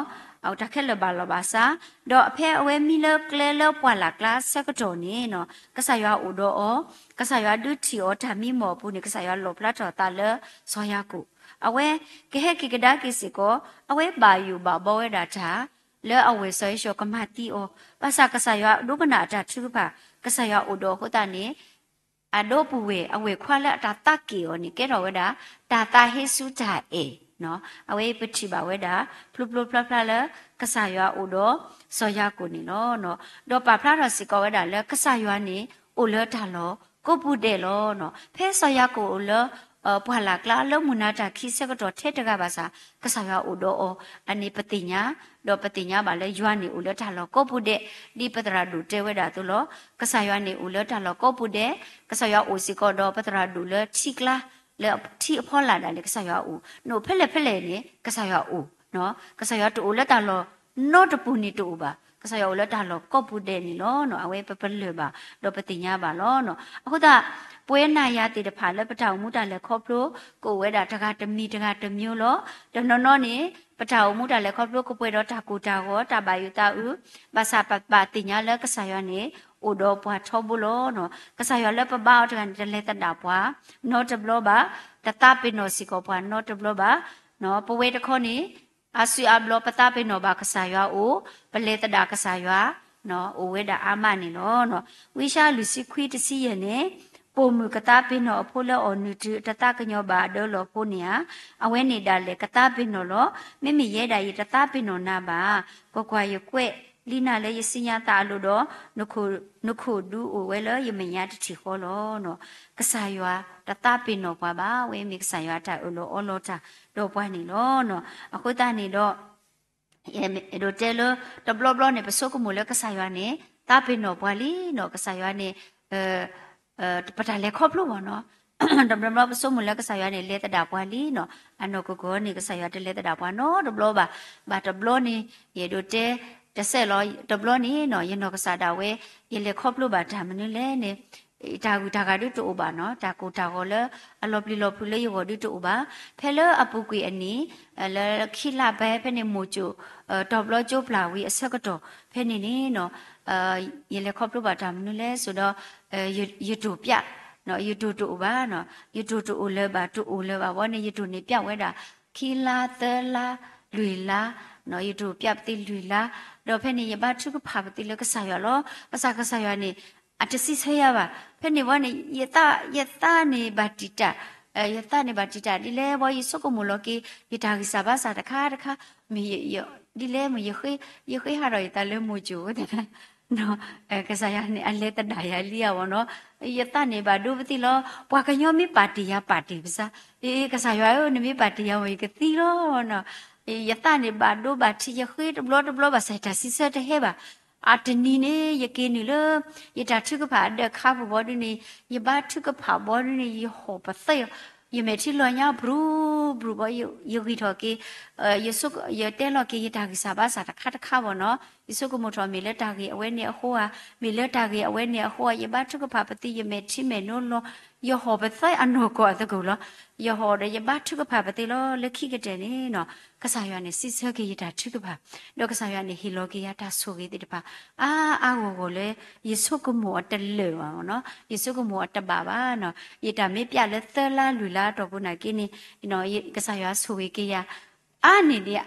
တၢ်ခဲလၢာ်ဘၣ်လီၤဘၣ်စး, ဒီးဖဲအဝဲမံလၢကျဲလၢပှၢ်လၢ်ကျါဆၢကတီၢ်န့ၣ်နီၤ, ကစၢ်ယွၤအိၣ်ဒီးအီၤ, ကစၢ်ယွၤဒုးထံၣ်အီၤတၢ်မံမီၢ်အပူၤန့ၣ် ကစၢ်ယွၤလီၣ်ဖျါထီၣ်အသးလၢစီၤယၤကိာ်. အဝဲကဟဲက့ၤကဒါက့ၤစ့ၢ်ကီး, အဝဲဘၣ်ယိၣ်ဘၣ်ဘီဝဲဒၣ်တၢ် လၢအဝဲၢ်စီၤဧ့ၡီၤကမၤသံအီၤ, ဘၣ်ဆၣ်ကစၢ်ယွၤဒိကနၣ်အတၢ်ထုကဖၣ်, ကစၢ်ယွၤအိၣ်ဒီးအဃိသတးန့ၣ် အဒီပုၢ်ဝဲၢ်အဝဲၢ်ခွါလၢအတၢ်သးက့ၣ်အီၤန့ၣ် ကဲထီၣ်ဝဲဒၣ် တၢ်သးဟ့ဆူတၢ်အဲၣ်နီၤ. အဝဲပထံၣ်ဘၣ်ဝဲဒၣ် ဖျိဖျိဖျါဖျါလၢ ကစၢ်ယွၤအိၣ်ဒီးစီၤယၤကိာ်န့ၣ်လီၤ. ဒီးပာ်ဖျါထီၣ်စ့ၢ်ကီးဝဲဒၣ်လၢကစၢ်ယွၤန့ၣ် အိၣ်လၢတၢ်လီၢ်ကိးပူၤဒဲးလီၤ. ဖဲစီၤယၤကိာ်အိၣ်လၢ ပှၢ်လၢ်ကျါလၢမုၢ်နၤတၢ်ခံဆၢကတီၢ်ထဲတဂၤဘၣ်ဆၣ် ကစၢ်ယွၤအိၣ်ဒီးအီၤ အန့ၣ်ပသ့ၣ်ညါ, ဒီးပသ့ၣ်ညါဘၣ်လၢယွၤန့ၣ်အိၣ်လၢတၢ်လီၢ်ကိးပူၤဒဲး, ဒ်ပသရၣ်ဒိၣ်တဲဝဲဒၣ်အသိးလီၤ. ကစၢ်ယွၤန့ၣ်အိၣ်လၢတၢ်လီၢ်ကိးပူၤဒဲး, ကစၢ်ယွၤအိၣ်စ့ၢ်ကီးဒီးပသရၣ်ဒိၣ်လၢထံကျါ, လၢထံအဖီလာ်ဒၣ်လဲာ် ကစၢ်ယွၤအိၣ်, နအိၣ်ဖဲလဲၣ်ဖဲလဲၣ်န့ၣ် ကစၢ်ယွၤအိၣ်, ကစၢ်ယွၤတအိၣ်လၢတၢ်လီၢ်နီတပူၤန့ၣ်တအိၣ်ဘၣ်, ကစၢ်ယွၤအိၣ်လၢတၢ်လီၢ်ကိးပူၤဒဲးန့ၣ်လီၤ. အဝဲပပလၢၢ်ဘၣ် ဒီးပသ့ၣ်ညါဘၣ်လီၤ. အဃိသတး ပဝဲနၤယၤသ့ၣ်တဖၣ်လၢပတၢ်အိၣ်မူတၢ်လဲၤခီဖျိ ကအိၣ်ဝဲဒၣ်တဂၤတမံၤတဂၤတမျိုးလီၤ. တနီၤနီၤန့ၣ် ပတၢ်အိၣ်မူတၢ်လဲၤခီဖျိကပှဲၤဒီးတၢ်ကိၢ်တၢ်ဂီၤ တၢ်ဘၣ်ယိၣ်သးအုး, ဘၣ်ဆၣ်ပဘၣ်သ့ၣ်ညါလၢကစၢ်ယွၤန့ၣ် အိၣ်ဒီးပှၤထီဘိလီၤ. ကစၢ်ယွၤလၢပဘါအီၤတဂၤန့ၣ် တလဲၤသဒၣ်ပှၤနီတဘျီဘၣ်, တသးပ့ၤနီၣ်စ့ၢ်ကီးပှၤနီတဘျီဘၣ်. ပဝဲတခီန့ၣ် အါစုအါဘျီပသးပ့ၤနီၣ်ဘၣ်ကစၢ်ယွၤအအိၣ်, ပလဲၤသဒၣ်ကစၢ်ယွၤ အိၣ်ဝဲဒၣ်အါမးန့ၣ်လီၤ. ဝံယၡါယၤလွံၢ်ဆံခွံတဆံယဲၢ်န့ၣ်, ပိာ်မုၣ်ကသးပ့ၤနီၣ်အဖိလၢအီၣ်နုၢ်တုၤအတသးကညီၤဘၣ်အဒၢလီၤဖိန့ၣ်ဧါ, အဝဲန့ၣ်ဒၣ်လဲာ်ကသးပ့ၤနီၣ်လီၤ. မ့မ့ၢ်ယဲဒၣ်ယတသးပ့ၤနီၣ်နၤဘၣ်. ကွၢ်ကွၢ်, ယကွဲးလံနၤလၢယစံညါသးအလိၤဒီး နခိၣ်ဒူအိၣ်ဝဲလၢယမဲာ်ညါတထံၣ်ဃီလီၤ. ကစၢ်ယွၤတသးပ့ၤနီၣ်ပှၤဘၣ်, အဝဲမ့ၢ်ကစၢ်ယွၤအတၢ်အၢၣ်လီၤအီလီၤတၢ်ဒီးပှၤန့ၣ်လီၤ. အဃိသတးန့ၣ်ဒီး အဲၣ်ဒိးတဲလၢ တဘျီဘျီန့ၣ် ပဆိကမိၣ်လၢကစၢ်ယွၤန့ၣ် သးပ့ၤနီၣ်ပှၤလံနီၤ, ကစၢ်ယွၤန့ၣ် ပတၢ်လဲၤခီဖျိဘၣ်နီၤ, တဘျီဘျီပဆိကမိၣ်လၢကစၢ်ယွၤန့ၣ် လဲၤသဒၣ်ပှၤလံနီၤ, အနီၢ်ကီၢ်ကီၢ်န့ၣ် ကစၢ်ယွၤတလဲၤသဒၣ်ပှၤနီတဘျီဘၣ်. ဘၣ်တဘျီန့ၣ် ယအဲၣ်ဒိးတဲ တစဲးလီၤ, တဘျီန့ၣ်နီၤ ယနီၢ်ကစၢ်ဒၣ်ဝဲ ယလဲၤခီဖျိဘၣ်တၢ်မနုၤလဲၣ်န့ၣ် တၢ်ဂုၤတၢ်ဂၤဒုတအိၣ်ဘၣ်နီၤ, တၢ်ကိၢ်တၢ်ဂီၤလၢအလီၤပျံၤလီၤဖုးလၢယဂီၢ်ဒုတအိၣ်ဘၣ်. ဖဲလၢအပူၤကွံာ်အနံၤ လၢခံလါဘဲဖဲန့ၣ် မိၢ်ကၠိၣ် တီၤဘျီကၠိပျၢ်ဝံၤအဆၢကတီၢ် ဖဲန့ၣ်န့ၣ်နီၤ ယလဲၤခီဖျိဘၣ်တၢ်မနုၤလဲၣ် ဆိုတော့ ယတိၢ်ပျၢ်, ယတိၢ်တအိၣ်ဘၣ်နီၤ, ယတိၢ်တအိၣ်လၢၤဘၣ် တအိၣ်လၢၤဘၣ်ဘီန့ၣ် ယတိၢ်န့ၣ်ပျၢ်ဝဲဒၣ် ခံလါ သၢလါ လွံၢ်လါ, ယတိၢ်ပျၢ်ပသံလွံၢ်လါ, ဒီးဖဲန့ၣ် ယဘါထုကဖၣ်ပသံလၢကစၢ်ယွၤလီၤ. ဘၣ်ဆၣ်ကစၢ်ယွၤန့ၣ် အတစံးဆၢယၤဘၣ်. ဖဲန့ၣ်ဝဲန့ၣ် ယသးန့ၣ်ဘၣ်တံာ်တာ်, ယသးန့ၣ်ဘၣ်တံာ်တာ်ဒ်လဲၣ် ဘီယဆိကမိၣ်လီၤက့ၤ ယတၢ်ဂံၢ်စၢ်ဘါစၢ်တခါတခါ, မ့ၢ် ဒ်လဲၣ်မ့ၢ် ယဃ့ဟးထီၣ်ယသးလၢမိၢ်ကၠိၣ်ဝဲ ကစၢ်ယွၤန့ၣ် အလဲၤသဒၣ်ယၤလံဧါဘီနီၤ, ယသးန့ၣ်ဘၣ်ဒိပသံလီၤ. ပှၤကညီမ့ၢ်ပာ်တ့ၢ်ယၤပာ်တ့ၢ်ပသး, ကစၢ်ယွၤဧၢ နမ့ၢ်ပာ်တ့ၢ်ယၤမ့ၢ် ယကသံလီၤနီၤ. ယသးန့ၣ်ဘၣ်ဒိဘၣ်ထံး ယဃ့တဘျီတဘျီ ဘၣ်ဆၣ်ယတၢ်စံးဆၢတဟဲဘၣ်. အတနံၤန့ၣ် ယက့ၤနုာ်လၢ ယတၢ်ထုကဖၣ်အဒၢးခါပူၤဘီဒုန့ၣ် ယဘါထုကဖၣ်ဘီဒုန့ၣ် ယဟီၣ်ပသဲအီၤ, ယမဲာ်ထံလီၤညါ ဘြူၤဘြူၤဘီ ယဂံၢ်ထီၣ်က့ၤ ယစူး ယတဲလီၤက့ၤ ယတၢ်ဂံၢ်စၢ်ဘါစၢ်တခါတခါဘီနီၤ. ယဆိကမိၣ်ထီၣ် မ့ၢ်လၢတၢ်ဂ့ၢ်အဝဲန့ၣ်အဃိဧါ, မ့ၢ်လၢတၢ်ဂ့ၢ်အဝဲန့ၣ်အဃိဧါ, ယဘါထုကဖၣ်ပသံ ယမဲာ်ထံမဲာ်နိလီၤ, ယဟီၣ်ပသဲအနီၢ်ကီၢ်အသကိးလီၤ. ယဟီၣ်ဒီးယဘါထုကဖၣ်ပသံလီၤ. လၢခံကတၢၢ်န့ၣ်နီၤ ကစၢ်ယွၤန့ၣ် စံးဆၢက့ၤယတၢ်ထုကဖၣ်, ဒီးကစၢ်ယွၤန့ၣ် ဟ့ၣ်လီၤက့ၤယၤတၢ်ဆိၣ်ဂ့ၤသ့ၣ်တဖၣ် အါအါဂီၢ်ဂီၢ်လၢ ယဆိကမိၣ်အတလၢာ်ဘၣ်နီၤ, ယဆိကမိၣ်အတဘၣ်ဘၣ်နီၤ. ယတၢ်မ့ၢ်ပျၢ်လၢသၢလါလွံၢ်လါအတီၢ်ပူၤနာ်က့န့ၣ် ကစၢ်ယွၤဆိၣ်ဂ့ၤက့ၤယၤ အါန့ၢ်ဒံး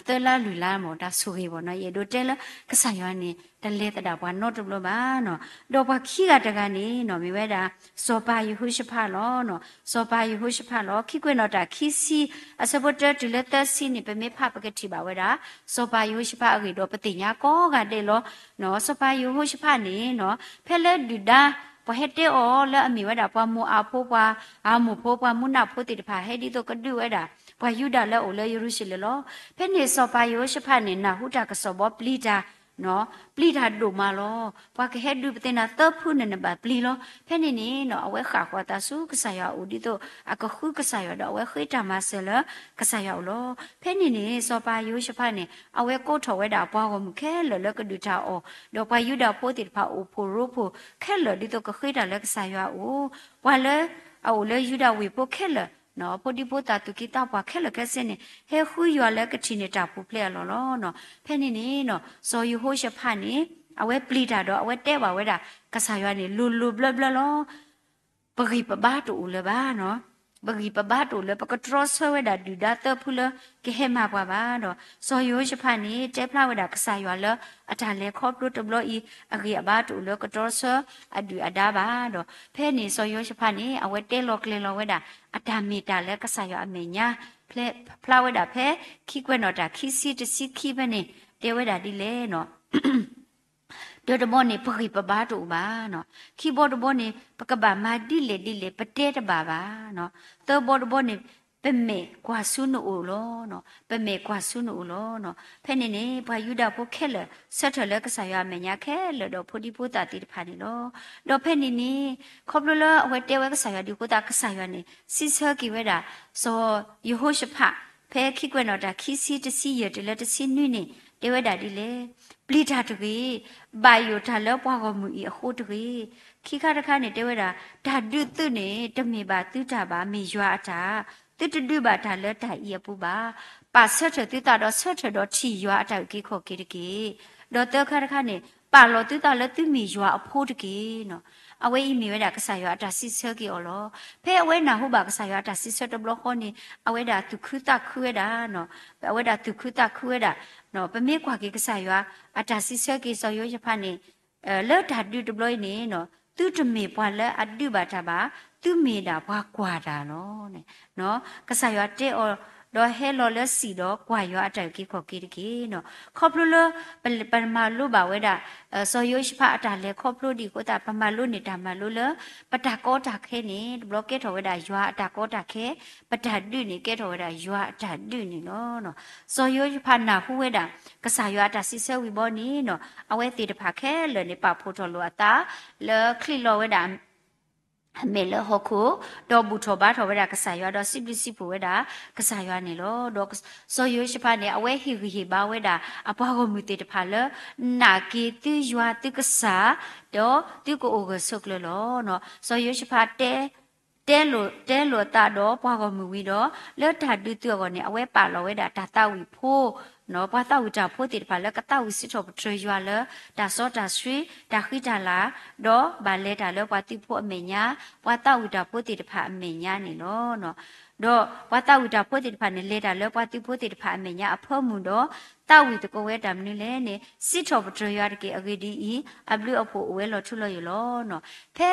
သၢလါလွံၢ်လါမ့ၢ် တၢ်ဆိၣ်ဂ့ၤဘီနီၤ. ယအဲၣ်ဒိးတဲလၢ ကစၢ်ယွၤန့ၣ် တလဲၤသဒၣ်ပှၤနီတဘျီဘၣ်နီၤ. ဒီးပှၤခံဂၤတဂၤန့ၣ်နီၤ မ့ၢ်ဝဲဒၣ် စီၤပၤယဟိၤၡဖးလီၤ. စီၤပၤယဟိၤၡဖးလီၤ. ခံကွဲးနီၣ်တၢ်ခံဆံ အဆၢဖိတၢတုၤလၢသၢဆံန့ၣ် ပမ့ၢ်ဖးပကထံၣ်ဘၣ်ဝဲဒၣ် စီၤပၤယဟိၤၡဖးအဂ့ၢ်ဒီးပသ့ၣ်ညါကိးဂၤဒဲးလီၤ. စီၤပၤယဟိၤၡဖးန့ၣ်နီၤ ဖဲလၢဒုၣ်ဒါ ပှၤဟဲတဲအီၤလၢအမ့ၢ်ဝဲဒၣ် ပှၤမိၤအၤဖိ ပှၤအၤမိၣ်ဖိ ပှၤမူနးဖိသ့ၣ်တဖၣ် ဟဲဒ်သိးကဒုးဝဲဒၣ် ပှၤယူဒၤလၢအအိၣ်လၢယရူၤၡလ့ၣ်လီၤ. ဖဲန့ၣ်စီၤပၤယဟိၤၡဖးန့ၣ် နၢ်ဟူတၢ်ကစီၣ်ဘီပျံၤတၢ် ပျံၤတၢ်ဒိၣ်မးလီၤ. ပှၤကဟဲဒုးပသ့ၣ်နၤသၢဖုန့ၣ် နဘၣ်ပျံၤလီၤ. ဖဲန့ၣ်န့ၣ်နီၤ အဝဲဃၣ်ဃီၤသးဆူကစၢ်ယွၤအအိၣ် ဒ်သိးအကဃုကစၢ်ယွၤဒီး အဝဲဃ့တၢ်မၤစၢၤလၢကစၢ်ယွၤအအိၣ်လီၤ. ဖဲန့ၣ်န့ၣ် စီၤပၤယဟိၤၡဖးန့ၣ် အဝဲကိးထီၣ်ဝဲဒၣ်ပှၤဂီၢ်မုၢ်ခဲလၢာ်လၢကဒုးတၢ်အီၣ်, ဒီးပှၤယူဒၤဖိသ့ၣ်တဖၣ်အိၣ်ဖှိၣ်ရိဖှိၣ်ခဲလၢာ် ဒ်သိးကဃ့တၢ်လၢကစၢ်ယွၤအအိၣ်, ပှၤလၢအအိၣ်လၢယူဒၤဝ့ၢ်ဖိခဲလၢာ် ဖိဒံဖိသၣ်သူၣ်က့သးပှၢ်ခဲလၢာ်ခဲဆ့န့ၣ် ဟဲဃုယွၤလၢကထံၣ်န့ၢ်တၢ်ပူၤဖျဲးအလီၢ်လီၤ. ဖဲန့ၣ်န့ၣ်နီၤ စီၤယဟိၤၡဖးန့ၣ် အဝဲပျံၤတၢ်ဒီး အဝဲတဲဘၣ်ဝဲဒၣ် ကစၢ်ယွၤန့ၣ် လိၤလိၤဘျၢဘျၢလီၤ. ပဂံၢ်ပဘါတအိၣ်လၢၤဘၣ်နီၤ, ပဂံၢ်ပဘါတအိၣ်လၢၤ ပကတြီဆၢဝဲဒၣ်ဒုၣ်ဒါသၢဖုလၢကဟဲမၤပှၤဘၣ်ဒီး စီၤယဟိၤၡဖးန့ၣ် တဲဖျါဝဲဒၣ်ကစၢ်ယွၤလၢအတၢ်လဲၤခီဖျိတဘျီအံၤ အဂ့ၢ်အဘါတအိၣ်လၢကတြီဆၢအဒုၣ်အဒါဘၣ်ဒီး ဖဲန့ၣ်စီၤယဟိၤၡဖးန့ၣ် အဝဲတဲလီၤကျဲၤလီၤဝဲဒၣ် အတၢ်မ့ၢ်တၢ်လၢကစၢ်ယွၤအမဲာ်ညါ ဖျါဝဲဒၣ်ဖဲ ခံကွဲးနီၣ်တၢ်ခံဆံတဆံခံဖဲန့ၣ် တဲဝဲဒၣ်ဒ်လဲၣ်နီၤ တၢတဘီန့ၣ် ပဂံၢ်ပဘါတအိၣ်ဘၣ်နီၤ. ခံဘီတဘီန့ၣ် ပကဘၣ်မၤဒ်လဲၣ်ဒ်လဲၣ် ပတဲတဘၣ်ဘၣ်နီၤ. သၢဘီတဘီန့ၣ် ပမဲာ်ကွၢ်ဆူနအိၣ်လီၤ. ပမဲာ်ကွၢ်ဆူနအိၣ်လီၤ. ဖဲန့ၣ်န့ၣ် ပှၤယူဒၤဖိခဲလၢာ် ဆၢထၢၣ်လၢကစၢ်ယွၤအမဲာ်ညါခဲလၢာ်ဒီးဖိဒံဖိသၣ်သ့ၣ်တဖၣ်န့ၣ်လီၤ. ဒီးဖဲန့ၣ်န့ၣ် ခီဖျိလၢအဝဲတဲဝဲကစၢ်ယွၤဒ်အဃိသတး ကစၢ်ယွၤန့ၣ် စံးဆၢက့ၤဝဲဒၣ် စီၤယဟိၤၡဖး ဖဲခံကွဲးနီၣ်တၢ်ခံဆံတဆံယဲၢ်တုၤလၢတဆံနွံန့ၣ် တဲဝဲဒၣ်ဒ်လဲၣ်, ပျံၤတၢ်တဂ့ၤ, ဘၣ်ယိၣ်တၢ်လၢပှၤဂီၢ်မုၢ်အံၤအဃိတဂ့ၤ. ခံခါတခါန့ၣ် တဲဝဲဒၣ် တၢ်ဒုးသုန့ၣ် တမ့ၢ်ဘၣ်သုတၢ်ဘၣ် မ့ၢ်ယွၤအတၢ်, သုတဒုးဘၣ်တၢ်လၢတၢ်အံၤအပူၤဘၣ်. ပာ်ဆၢထၢၣ်သုသးဒီးဆၢထၢၣ်ဒီးထံၣ်ယွၤအတၢ်အုၣ်က့ၤခီၣ်က့ၤတက့ၢ်. ဒီးသၢခါတခါန့ၣ် ပာ်လီၤသုသးလၢသုမ့ၢ်ယွၤအဖိတက့ၢ်နီၤ. အဝဲအံၤမ့ၢ်ဝဲဒၣ်ကစၢ်ယွၤအတၢ်စံးဆၢက့ၤအီၤလီၤ. ဖဲအဝဲနၢ်ဟူဘၣ်ကစၢ်ယွၤအတၢ်စံးဆၢတဘျီဃီန့ၣ် အဝဲဒၣ်သူၣ်ခုသးခုဝဲဒၣ်နီၤ. အဝဲဒၣ်သူၣ်ခုသးခုဝဲဒၣ်နီၤ. ပမ့ၢ်ကွၢ်က့ၤကစၢ်ယွၤအတၢ်စံးဆၢက့ၤစီၤယိၤၡဖးန့ၣ် လၢတၢ်ဒုးတဘျီအံၤန့ၣ်နီၤ သုတမ့ၢ်ပှၤလၢအဒုးဘၣ်တၢ်ဘၣ်, သုမ့ၢ်ဒၣ်ပှၤကွၢ်တၢ်လီၤ. ကစၢ်ယွၤတဲအီၤ ဒီးဟဲလီၤလၢစံာ်ဒီးကွၢ်ယွၤအတၢ်အုၣ်က့ၤခီၣ်က့ၤတက့ၢ်နီၤ. ခီဖျိလၢ ပ ပမၤလိဘၣ်ဝဲဒၣ် စီၤယိၤၡဖးအတၢ်လဲၤခီဖျိဒ်အဃိသတး ပမၤလိန့ၢ်တၢ်မၤလိလၢ ပတၢ်ကီတၢ်ခဲန့ၣ် တဘျီကဲထီၣ်ဝဲဒၣ်ယွၤအတၢ်ကီတၢ်ခဲ, ပတၢ်ဒုးန့ၣ်ကဲထီၣ်ဝဲဒၣ်ယွၤအတၢ်ဒုးန့ၣ်လီၤ. စီၤယိၤၡဖးနၢ်ဟူဝဲဒၣ် ကစၢ်ယွၤအတၢ်စံးဆၢဝံၤဘီန့ၣ်နီၤ အဝဲသ့ၣ်တဖၣ်ခဲလၢာ်န့ၣ် ပာ်ဖှိၣ်ထီၣ်လိာ်အသး လၢချံးလီၤဝဲဒၣ် အမဲာ်လၢဟီၣ်ခိၣ်, ဒီးဘူၣ်ထီၣ်ဘါထီၣ်ဝဲဒၣ်ကစၢ်ယွၤ, ဒီးစံးဘျုးစံးဖှိၣ်ဝဲဒၣ်ကစၢ်ယွၤန့ၣ်လီၤ. ဒီးစီၤယဟိၤၡဖးန့ၣ် အဝဲဟ့ၣ်ဂံၢ်ဟ့ၣ်ဘါဝဲဒၣ်အပှၤဂီၢ်မုၢ်သ့ၣ်တဖၣ်လၢ နာ်က့ၤသုယွၤသုကစၢ်, ဒီးသုကအိၣ်ဂၢၢ်ဆိးကျၢၤလီၤ. စီၤယဟိၤၡဖးတဲ တဲလိာ် တဲလိာ်အသးဒီးပှၤဂီၢ်မုၢ်ဝံၤဒီး, လၢတၢ်ဒုးသုးအဂီၢ်န့ၣ် အဝဲပာ်လီၤဝဲဒၣ်တၢ်သးဝံၣ်ဖိ, ပှၤသးဝံၣ်တၢ်ဖိသ့ၣ်တဖၣ်လၢကသးဝံၣ်စံးထီၣ်ပတြၢၤယွၤလၢ တၢ်စီတၢ်ဆှံ, တၢ်ဃံတၢ်လၤ, ဒီးဘၣ်လဲၤတၢ်လၢပှၤသုးဖိအမဲာ်ညါ, ပှၤသးဝံၣ်တၢ်ဖိသ့ၣ်တဖၣ်အမဲာ်ညါန့ၣ်လီၤ. ဒီးပှၤသးဝံၣ်တၢ်ဖိသ့ၣ်တဖၣ်န့ၣ် လဲၤတၢ်လၢပှၤသုးဖိသ့ၣ်တဖၣ်အမဲာ်ညါအဖၢမုၢ်ဒီး, သးဝံၣ်သကိးဝဲတၢ်မနုၤလဲၣ်န့ၣ် စံးထီၣ်ပတြၢၤယွၤတက့ၢ်. အဂ့ၢ်ဒ်အံၤ, အဘျုးအဖှိၣ်အိၣ်ဝဲလီၤထူလီၤယိာ်လီၤ. ဖဲ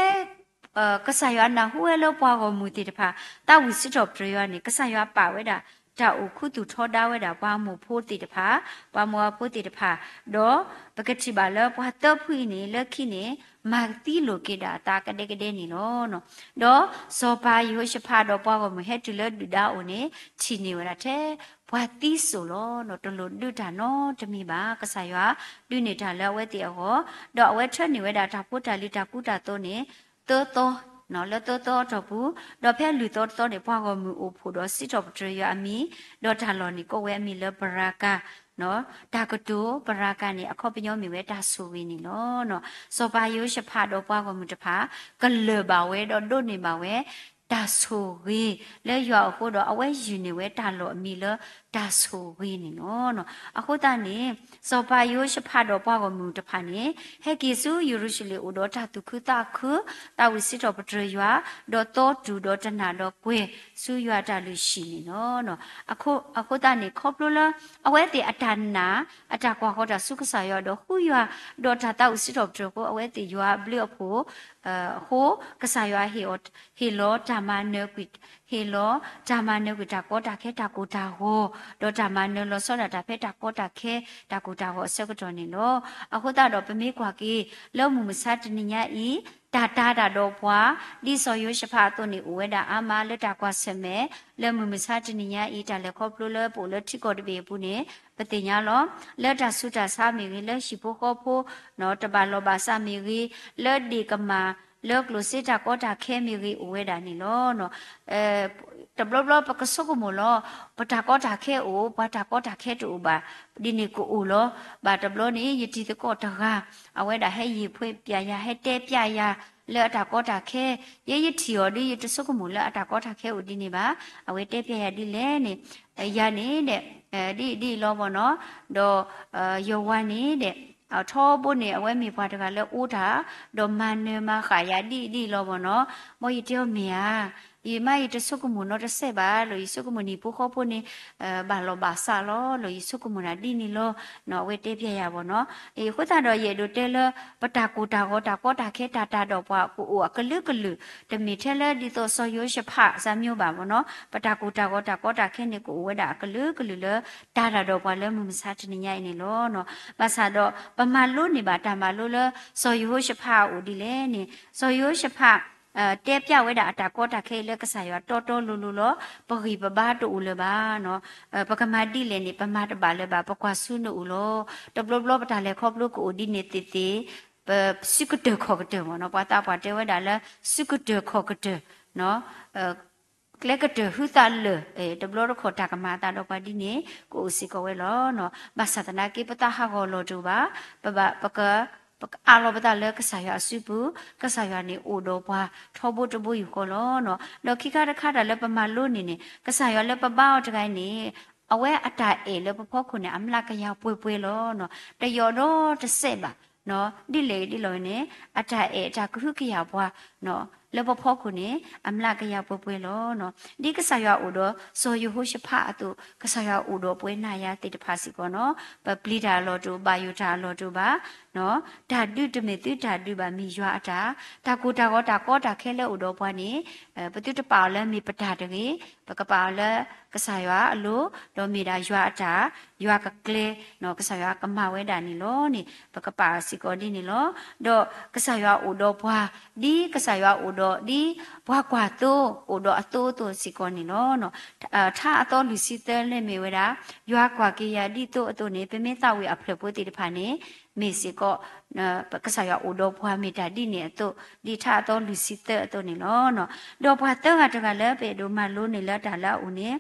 ကစၢ်ယွၤနၢ်ဟူဝဲလၢပှၤဂီၢ်မုၢ်သ့ၣ်တဖၣ် သးဝံၣ်စံးထီၣ်ပတြၢၤယွၤန့ၣ်, ကစၢ်ယွၤပာ်ဝဲဒၣ် တၢ်အိၣ်ခူသူၣ်ထီဒါဝဲဒၣ်ပှၤမိၢ်ဖိသ့ၣ်တဖၣ်, ပှၤမိၢ်ဖိသ့ၣ်တဖၣ်, ဒီးပကထံၣ်ဘၣ်လၢပှၤသၢဖုအံၤန့ၣ် လၢခံန့ၣ် မၤသံလိာ်က့ၤဒၣ်အသးကဒဲကဒဲန့ၣ်လီၤ. ဒီးစီၤပၤယဟိၤၡဖးဒီးပှၤဂီၢ်မုၢ်ဟဲတုၤလၢဒုၣ်ဒါအအိၣ်န့ၣ် ထံၣ်န့ၢ်ဝဲဒၣ်ထဲ ပှၤသံစိာ်လီၤ. တလိၣ်ဒုးတၢ်နီတမံၤဘၣ်. ကစၢ်ယွၤဒုးန့ၢ်တၢ်လၢအဝဲသ့ၣ်အဂီၢ်, ဒီးအဝဲထၢန့ၢ်ဝဲဒၣ်တၢ်ဖိတၢ်လံၤတၢ်ကူတၢ်သိးန့ၣ် သၢသီ, လၢသၢသီအတီၢ်ပူၤ, ဒီးဖဲလုၢ်သီတသီန့ၣ် ပှၤဂီၢ်မုၢ်အိၣ်ဖှိၣ်ဒီးစံးထီၣ်ပတြၢၤယွၤအမံၤ, ဒီးတၢ်လီၢ်န့ၣ်ကိးဝဲအမံၤလၢပရၤကၤ, တၢ်ကတိၤပရၤကၤန့ၣ် အခီပညီမ့ၢ်ဝဲတၢ်ဆိၣ်ဂ့ၤန့ၣ်လီၤ. စီၤပၤယဟိၤၡဖးဒီးပှၤဂီၢ်မုၢ်တဖၣ် ကလၢၢ်ဘၣ်ဝဲဒီးဒိးန့ၢ်ဘၣ်ဝဲ တၢ်ဆိၣ်ဂ့ၤလၢယွၤအဃိဒီး အဝဲယုၢ်န့ၢ်ဝဲတၢ်လီၢ်အမံၤလၢတၢ်ဆိၣ်ဂ့ၤန့ၣ်လီၤ. အဃိသတးန့ၣ် စီၤပၤယဟိၤၡဖးဒီးပှၤဂီၢ်မုၢ်တဖၣ်န့ၣ် ဟဲက့ၤဆူယရူၤၡလ့ၣ်အိၣ်ဒီးတၢ်သူၣ်ခုသးခု, သးဝံၣ်စံးထီၣ်ပတြၢၤယွၤ, ဒီးသီတူၢ်ဒီးတနၢ်ဒီးကွဲၤဆူယွၤအတၢ်လုၢ်ဟံၣ်န့ၣ်လီၤ. အဃိသတးန့ၣ် ခီဖျိလၢ အဝဲသ့ၣ်အတၢ်နာ် အတၢ်ကွၢ်ဃီၤတၢ်ဆူကစၢ်ယွၤဒီးဃုယွၤ, ဒီးတၢ်သးဝံၣ်စံးထီၣ်ပတြၢၤအဃိ အဝဲသ့ၣ်ယွၤအဘျုးအဖှိၣ် အဃိ ကစၢ်ယွၤဟ့ၣ်အီၤ ဟ့ၣ်လီၤတၢ်မၤနၢၤကွံာ်, ဟ့ၣ်လီၤတၢ်မၤနၢၤကွံာ်တၢ်ကီတၢ်ခဲတၢ်ကိၢ်တၢ်ဂီၤ, ဒီးတၢ်မၤနၢၤလီၤဆီဒၣ်တၢ်ဖဲတၢ်ကီတၢ်ခဲ တၢ်ကိၢ်တၢ်ဂီၤအဆၢကတီၢ်န့ၣ်လီၤ. အဃိသတးဒီးပမ့ၢ်ကွၢ်က့ၤ လၢမုၢ်မဆါတနံၤညါအံၤ တၢ်တၤတၢ်ဒီးပှၤ ဒ်စီၤယိၤၡဖးအသိးန့ၣ် အိၣ်ဝဲဒၣ်အါမးလၢတၢ်ကွၢ်ဆၢၣ်မဲာ် လၢမုၢ်မဆါတနံၤညါအံၤ တၢ်လဲၤခီဖျိလၢပအိၣ်လၢထံကီၢ်တဘ့ၣ်အပူၤန့ၣ် ပသ့ၣ်ညါလီၤ. လၢတၢ်ဆူးတၢ်ဆါမ့ၢ်ဂ့ၤ, လၢဟံၣ်ဖိဃီဖိ တဘၣ်လီၢ်ဘၣ်စးမ့ၢ်ဂ့ၤ, လၢဒ့ၣ်ကမၢ်, လၢကျိၣ်စ့တၢ်ကီတၢ်ခဲမ့ၢ်ဂ့ၤ အိၣ်ဝဲဒၣ်န့ၣ်လီၤ. တဘျီဘျီပကဆိကမိၣ်လီၤ, ပတၢ်ကီတၢ်ခဲအိၣ်, ပှၤတၢ်ကီတၢ်ခဲတအိၣ်ဘၣ်, ဒ်န့ၣ်ကအိၣ်လီၤ. ဘၣ်တဘျီန့ၣ် ယတံၤသကိးတဂၤ အဝဲဒၣ်ဟဲယံာ်ဖှဲးပျဲယၤ, ဟဲတဲပျဲယၤ လၢအတၢ်ကီတၢ်ခဲ, ယဲယထံၣ်အီၤဒီး ယတဆိကမိၣ်လၢအတၢ်ကီတၢ်ခဲအိၣ်ဒ်န့ၣ်ဘၣ်. အဝဲတဲပျဲယၤဒ်လဲၣ်န့ၣ်, ယၤန့ၣ်ဒီး ဒ်အံၤဒ်အံၤလီၤဘၣ်နီၤ, ဒီး ယဝၤန့ၣ်ဒီး ထီဘိန့ၣ် အဝဲမ့ၢ်ပှၤတဂၤလၢအိၣ်တၢ်, ဒီးမၤနၢၤမၤဃာ်ယၤဒ်အံၤဒ်အံၤလီၤဘၣ်နီၤ. မ်ယတဲအီၤမ့ၢ်ဧါ, ယမါယတဆိကမိၣ်နီတစဲးဘၣ်လီၤ, ယဆိကမိၣ်န့ၣ်ဖိဃီဖိန့ၣ် ဘၣ်လီၢ်ဘၣ်စးလီၤလီၤ, ယဆိကမိၣ်နၤဒ်န့ၣ်လီၤ. အဝဲတဲပျဲယၤဘၣ်နီၤ. အဃိသတးဒီးယအဲၣ်ဒိးတဲလၢ ပတၢ်ကိၢ်တၢ်ဂီၤတၢ်ကီတၢ်ခဲတၢ်တၤဒီးပှၤကအိၣ်အကလုာ်ကလုာ်, တမ့ၢ်ထဲလၢဒ်သိးစီၤယိၤၡဖးစၢ်မိဘၣ်ဘၣ်နီၤ. ပတၢ်ကိၢ်တၢ်ဂီၤတၢ်ကီတၢ်ခဲန့ၣ် ကအိၣ်ဝဲဒၣ်အကလုာ်ကလုာ်လၢ တၤတၢ်ဒီးပှၤလၢမုၢ်မဆါတနံၤညါအံၤန့ၣ်လီၤ. ဘၣ်ဆၣ်ဒီး ပမၤလိန့ၢ်ဘၣ်တၢ်မၤလိလၢ စီၤယဟိၤၡဖးအအိၣ်ဒ်လဲၣ်န့ၣ်, စီၤယဟိၤၡဖး တဲပျဲဝဲဒၣ်အတၢ်ကီတၢ်ခဲအံၤလၢကစၢ်ယွၤတီတီလိၤလိၤလီၤ. ပဂံၢ်ပဘါတအိၣ်လၢၤဘၣ်နီၤ. ပကမၤဒ်လဲၣ်န့ၣ် ပမၤတဘၣ်လၢၤဘၣ်, ပကွၢ်ဆူနအိၣ်လီၤ. တဘျီဘျီပတၢ်လဲၤခီဖျိကအိၣ်ဒ်န့ၣ်သ့ၣ်သ့ၣ်, ပစုကတၢၢ်ခီၣ်ကတၢၢ်မ့ၢ်နီၤ, ပှၤသးပှၢ်တဲဝဲဒၣ်လၢ စုကတၢၢ်ခီၣ်ကတၢၢ် ကျဲကတၢၢ်ဟုသးလၢာ်, တဘျီတခီၣ်တၢ်ကမၤအသးဒီးပှၤဒ်န့ၣ် ကအိၣ်စ့ၢ်ကီးဝဲလီၤ. ဘၣ်ဆၣ်သနာ်က့ ပသးဟးဂီၤလီၤတအိၣ်ဘၣ်, ပဘၣ် ပက ပကအးလီၤပသးလၢကစၢ်ယွၤအစုပူၤ, ကစၢ်ယွၤန့ၣ်အိၣ်ဒီးပှၤထီဘိတဘိယူၢ်ဃီလီၤ. ဒီးခံခါတခါတၢ်လၢပမၤလိန့ၢ်န့ၣ် ကစၢ်ယွၤလၢပဘါအီၤတဂၤအံၤန့ၣ် အဝဲအတၢ်အဲၣ်လၢပဖီခိၣ်န့ၣ် အမျးကယၤပှဲၤပှဲၤလီၤ. တယီၤဒီးတစဲးဘၣ်, ဒ်လဲၣ်ဒ်လဲၣ်န့ၣ် အတၢ်အဲၣ်အတၢ်ကဟုကယာ်ပှၤ လၢပဖီခိၣ်န့ၣ် အမျးကယၤပှဲၤပှဲၤလီၤ. ဒ်ကစၢ်ယွၤအိၣ်ဒီးစီၤယဟိၤၡဖးအသိး ကစၢ်ယွၤအိၣ်ဒီးပဝဲနၤယၤသ့ၣ်တဖၣ်စ့ၢ်ကီးနီၤ. ပပျံၤတၢ်အလီၢ်တအိၣ်, ဘၣ်ယိၣ်တၢ်အလီၢ်တအိၣ်ဘၣ်. တၢ်ဒုးတမ့ၢ်သုတၢ်ဒုးဘၣ်, မ့ၢ်ယွၤအတၢ်, တၢ်ကိၢ်တၢ်ဂီၤတၢ်ကီတၢ်ခဲလၢအိၣ်ဒီးပှၤန့ၣ် ပသုတပာ်အီၤလၢမ့ၢ်ပတၢ်တဂ့ၤ, ပကပာ်အီၤလၢကစၢ်ယွၤအလိၤ, ဒီးမ့ၢ်ဒၣ်ယွၤအတၢ် ယွၤကကျဲ, ကစၢ်ယွၤကမၤဝဲဒၣ်န့ၣ်လီၤန့ၣ် ပကပာ်စ့ၢ်ကီးဒ်န့ၣ်လီၤ. ဒီးကစၢ်ယွၤအိၣ်ဒီးပှၤ, ဒ်ကစၢ်ယွၤအိၣ်ဒီးဒ်ပှၤကွၢ်သိ အိၣ်ဒီးအသိအသိးစ့ၢ်ကီးန့ၣ်လီၤ. ထါအသီလွံၢ်ဆံသၢလၢမ့ၢ်ဝဲဒၣ် ယွၤကွၢ်က့ၤယၤဒ်သိးအသိးန့ၣ် ပမ့ၢ်သးဝံၣ်အဖျၢၣ်ဖိသ့ၣ်တဖၣ်န့ၣ် မ့ၢ်စ့ၢ်ကီး ကစၢ်ယွၤအိၣ်ဒီးပှၤမ့ၢ်တၢ်ဒ်န့ၣ်အသိး, ဒ်ထါအသီလွံၢ်ဆံသၢအသိးန့ၣ်လီၤ. ဒီးပှၤသၢဂၤတဂၤလၢပအဲၣ်ဒိးမၤလိန့ၢ်လၢတၢ်လၢအအိၣ်န့ၣ်